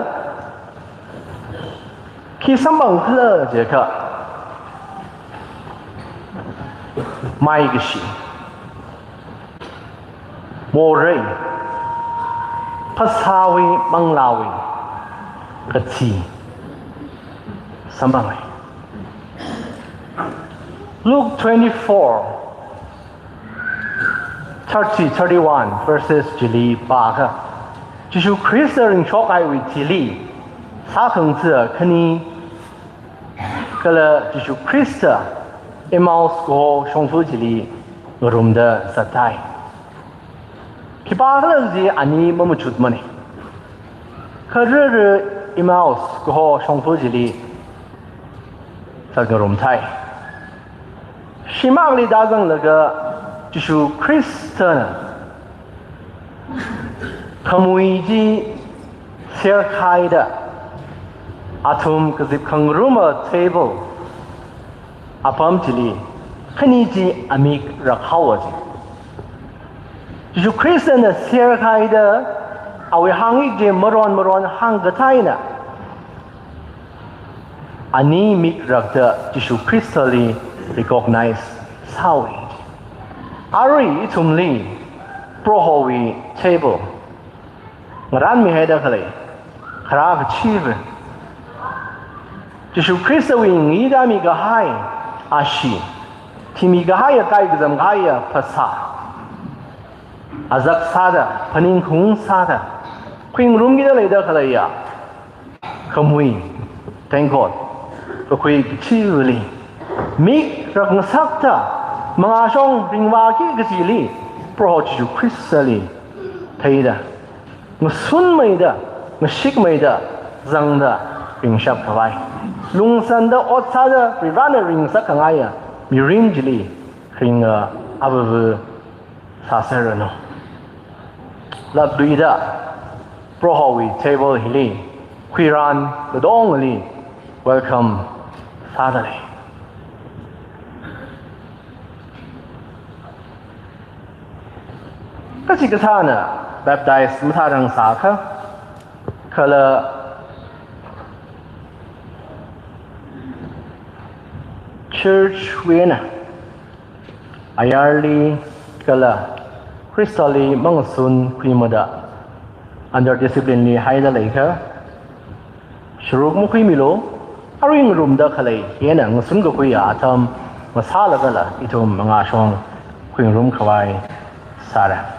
khi samphang khala jiakha, maikashi, morei, phasāwui manglāwui kathi samphangai. Luke twenty-four, thirty, thirty-one verses chili pākha, Jishu Khrista ringshokhaiwui thili sākhangatha khani kala Jishu Khrista Emmaus kaho shongfa chili ngarumda zatthai. Khipākhala kaji ani mamachutmana. Kha rere Emmaus kaho shongfa chili zatngarumthai. Shimakli tāzanglaga Jishu Khristana khamui chi serkhaida, athum kazip khangaruma table apam chili khani chi amik rakhaowa ji. Jishu Khristana serkhaida awui hāngik chi maron maron hāngkathā eina, ani mik rakta Jishu Khristali recognize sāhaowa. Arui ithumli Prohowui table ngaranmihaida khalei kharā kachiva, Jishu Khristawui ngi tāmikahai ashee, thimikahaiya kaikazamkahaiya phasā, azak sāda, phaningkhaung sāda khuingarumkida leida khaleiya khamui, tengkot, kakhui kachivali mik rakngasakta, mangāshong ringvāki kajili, Proho Jishu Khristali theida, ngasunmeida, ngashikmeida, zangda, ringshap khavai. Lungsānda, ot sāda, Varivarana ringsak khangaiya mirin chili ringa avāva sāserranu. Latluida Prohowui table hili khuirān katongali welcome sādalei. Kachikathāna baptize mathārangsākha, kala church wui eina ayarli kala Khristali mangasun khuimada under discipline li haida leikha, sharuk makhuimilu. Arui ngarumda khalei hi eina ngasun kakhuiya atam ngasālagala ithum mangāshong khuingarum khavai sāra.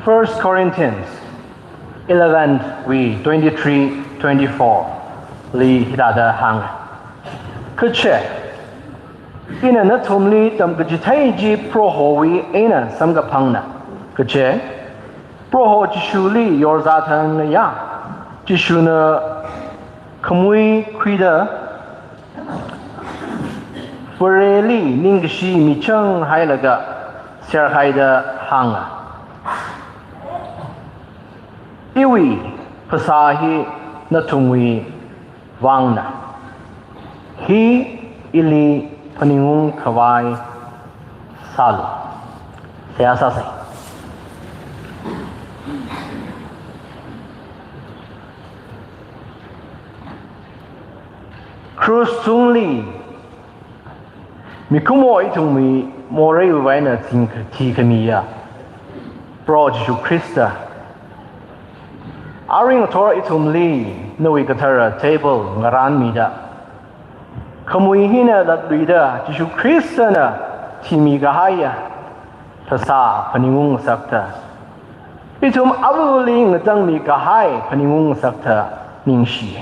First Corinthians eleven wui twenty-three, twenty-four li hithāda hānga. Kaje, ina nathumli tamkachithei chi Prohowui eina samkaphangna. Kaje, Proho Jishuli yorzā thangngaiya, Jishuna khamui khuida Vareli ningkashi michang hailaga serhaida hānga. Iwui phasā hi nathumwui vangna. Hi ili phaningung khavai sālu. Seihā sāsei. Krush tungli mikumo ithumwui moreiwui vang eina thing-, thikhamiya Proho Jishu Khrista, arui ngathor ithumli nawui kathara table ngarānmida, khamui hina latluida Jishu Khristana thimi kahaiya phasā phaningung ngasakta, ithum avāvali ngatangmi kahai phaningung ngasakta ningshi.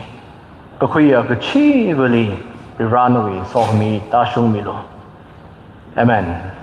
Kakhuiya kachivali Varivarana nawui sokhami tāshungmilu. Amen.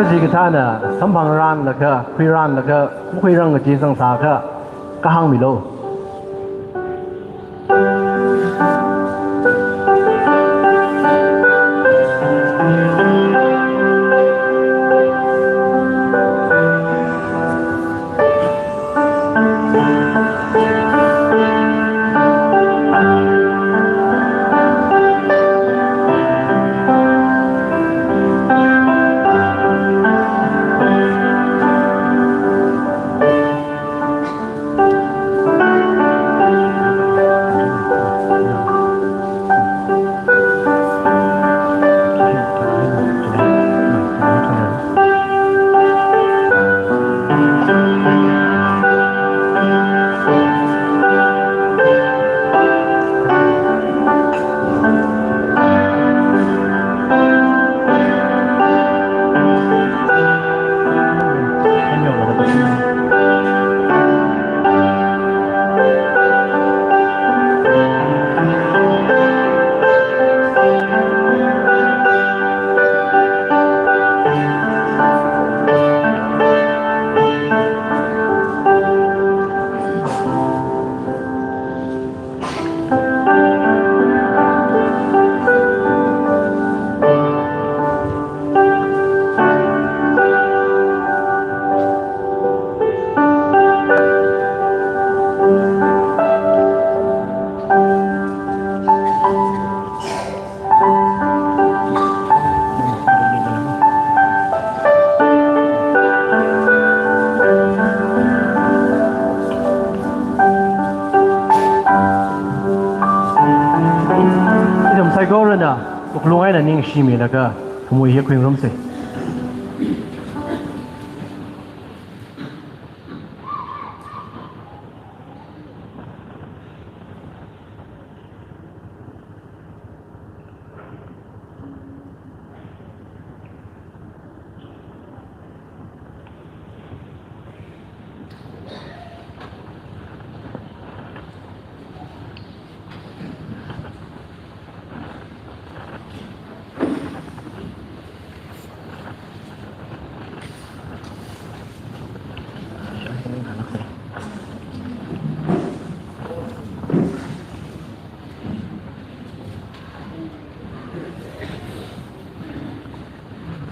Chikathāna samphangranlaga, khuiranlaga, makhuirang kaji zangsākha, kahāngmilu. Ithum saikorana wuklung eina ningshimilaga khamui hi khuingarumsa.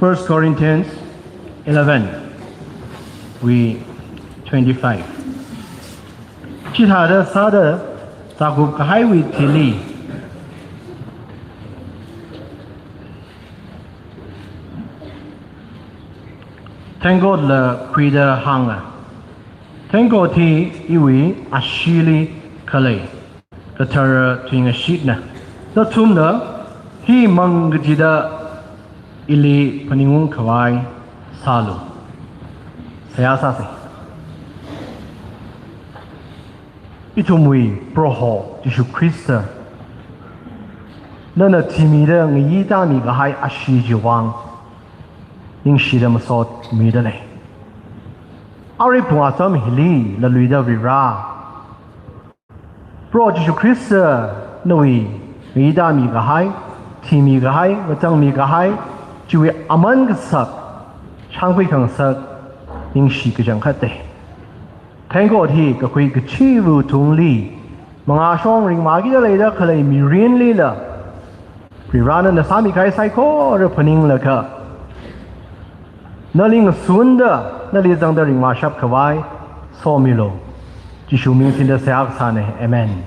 First Corinthians eleven, wui twenty-five. Chithāda sāda zākup kahaiwui thili thengkotla khuida hānga. Thengkot hi iwui asheeli khalei kathara tuingashitna. Nathumna hi mang kachida ili phaningung khavai sālu. Seihā sāsa. Ithumwui Proho Jishu Khrista, nana thimida ngayi tāmi kahai ashee chiwui vang ningshida masotmida lei. Arui phung acham hili laluida Varivara, Proho Jishu Khrista nawui ngayi tāmi kahai, thimi kahai, ngachangmi kahai, chiwui aman kasak, shangkhui khangasak, ningshi kachangkhat te. Thengkot hi kakhui kachiwui tungli, mangāshong ringmākida leida khalei mirinlila, Varivarana sāmi kahai saikora phaninglaga, nali ngasunda, nali zangda ringmāshap khavai somilu. Jishu ming singda seihā kasāna. Amen.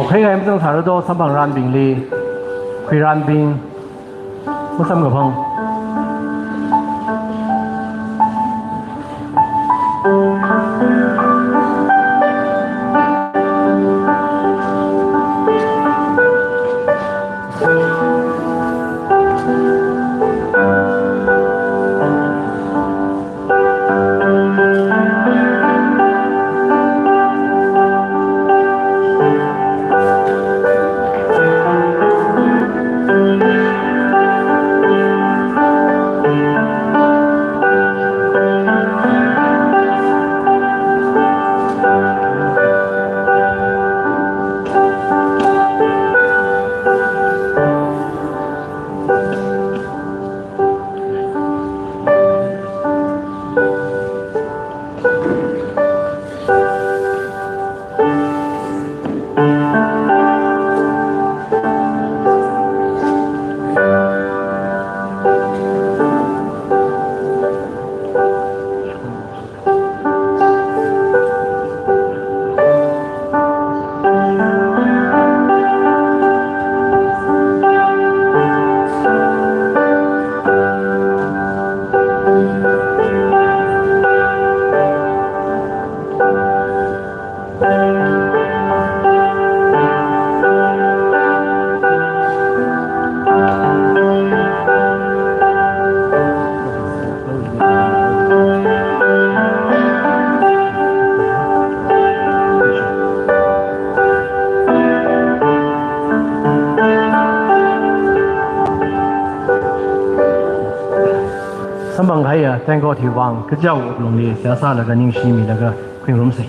Theingai mazang sāra do samphangranbingli, khuiranbing, masamkaphang. Samphang kahaiya tengkot hiwui vang kachichā wuklungli seihā sālaga ningshimilaga khuingarumsa.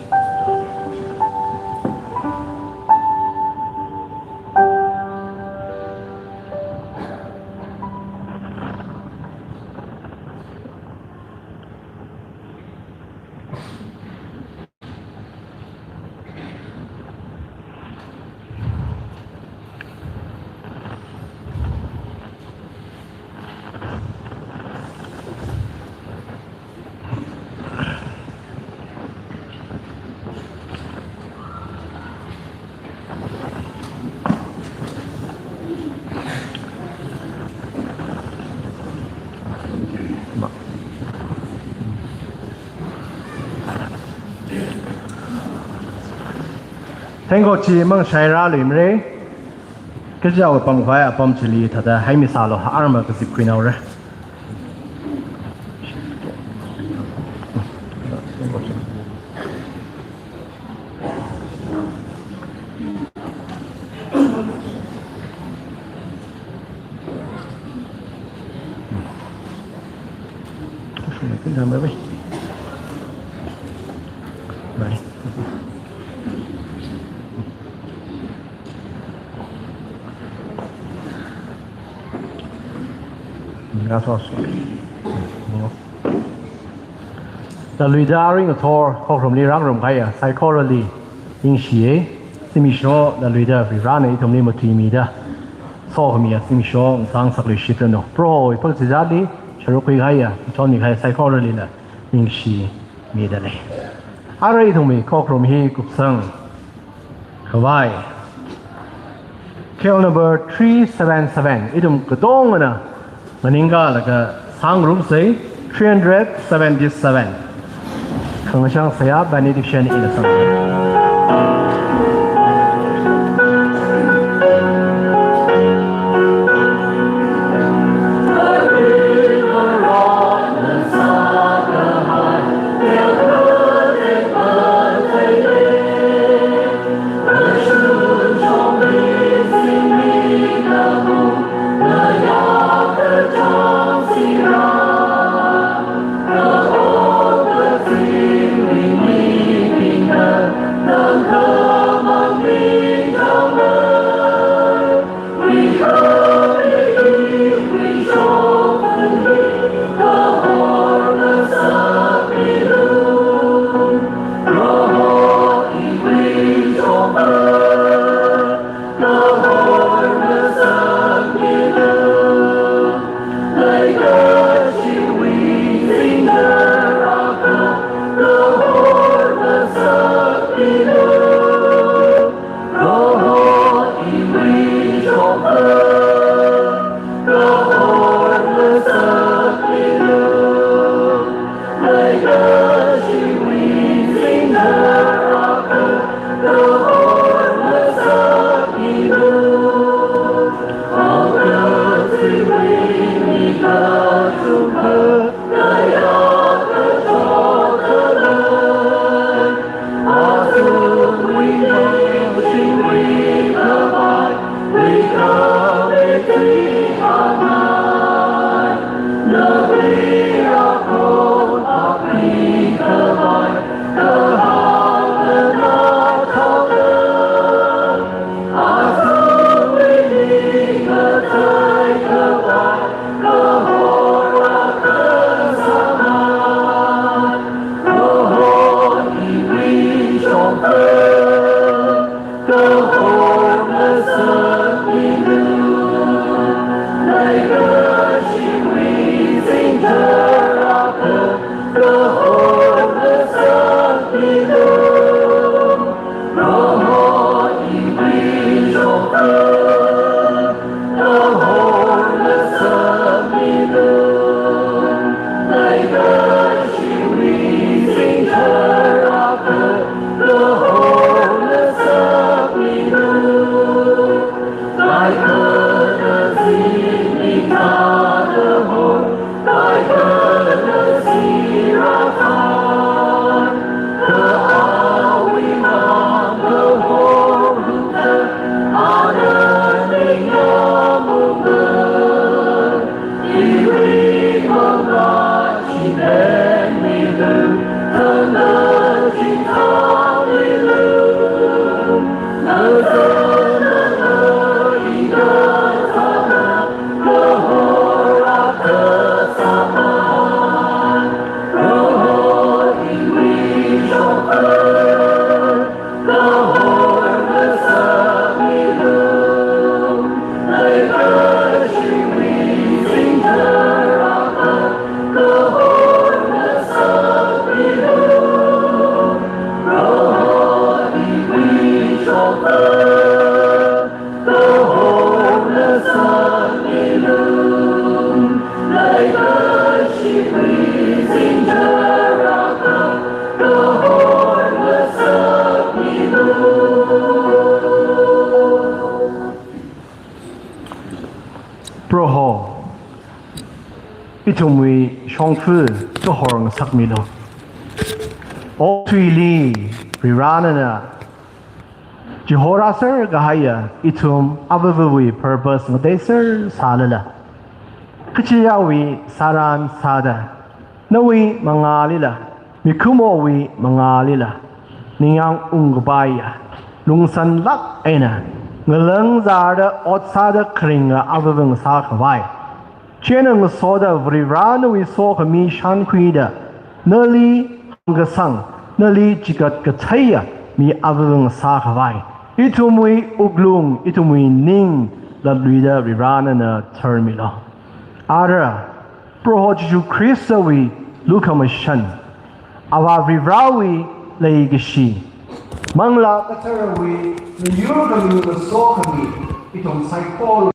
Tengkot chi mangshai rāluimara. Kachichāwui pamkhavai apam chili thāda haimi sālu, arma kazip khuinaora. Laluida aring athor khokharumli rāngarum kahaiya saikorali ningshiya. Zimiksho laluida Varivarana ithumli matuimida sokhamiya zimiksho ngasāngasakluishitranu. Prohowui phakazā chili sharuk khui kahaiya, chonmi kahai saikoralila ningshimida lei. Arui ithumwui khokharum hi kupsang khavai, K L number three seven seven, ithum katongana maningakha laga sāngarumsa, three hundred seventy-seven. Khangashang seihā benediction ina sānga. ithumwui shongfa kahor ngasakmilu. Okathuili Varivarāna chihorāser kahaiya ithum avāvawui purpose ngateiser sālala, kachiyawui sāran sāda, nawui mangālila, mikumowui mangālila, ningyāng ungkapaiya, lungsanlāk eina, ngalāng zārda ot sāda kharinga avāva ngasākhavai, chieina ngasoda Varivarā nawui sokhami shānkhuida, nali hāngkasang, nali chikat katheiya mi avāva ngasākhavai, ithumwui wuklung, ithumwui ning latluida Varivarāna tharmilu. Ara, Proho Jishu Khristawui lukhamashan, Avā Varivarāwui leikashi, Manglā Katharawui miyur khami, ngasokhami, ithum saikora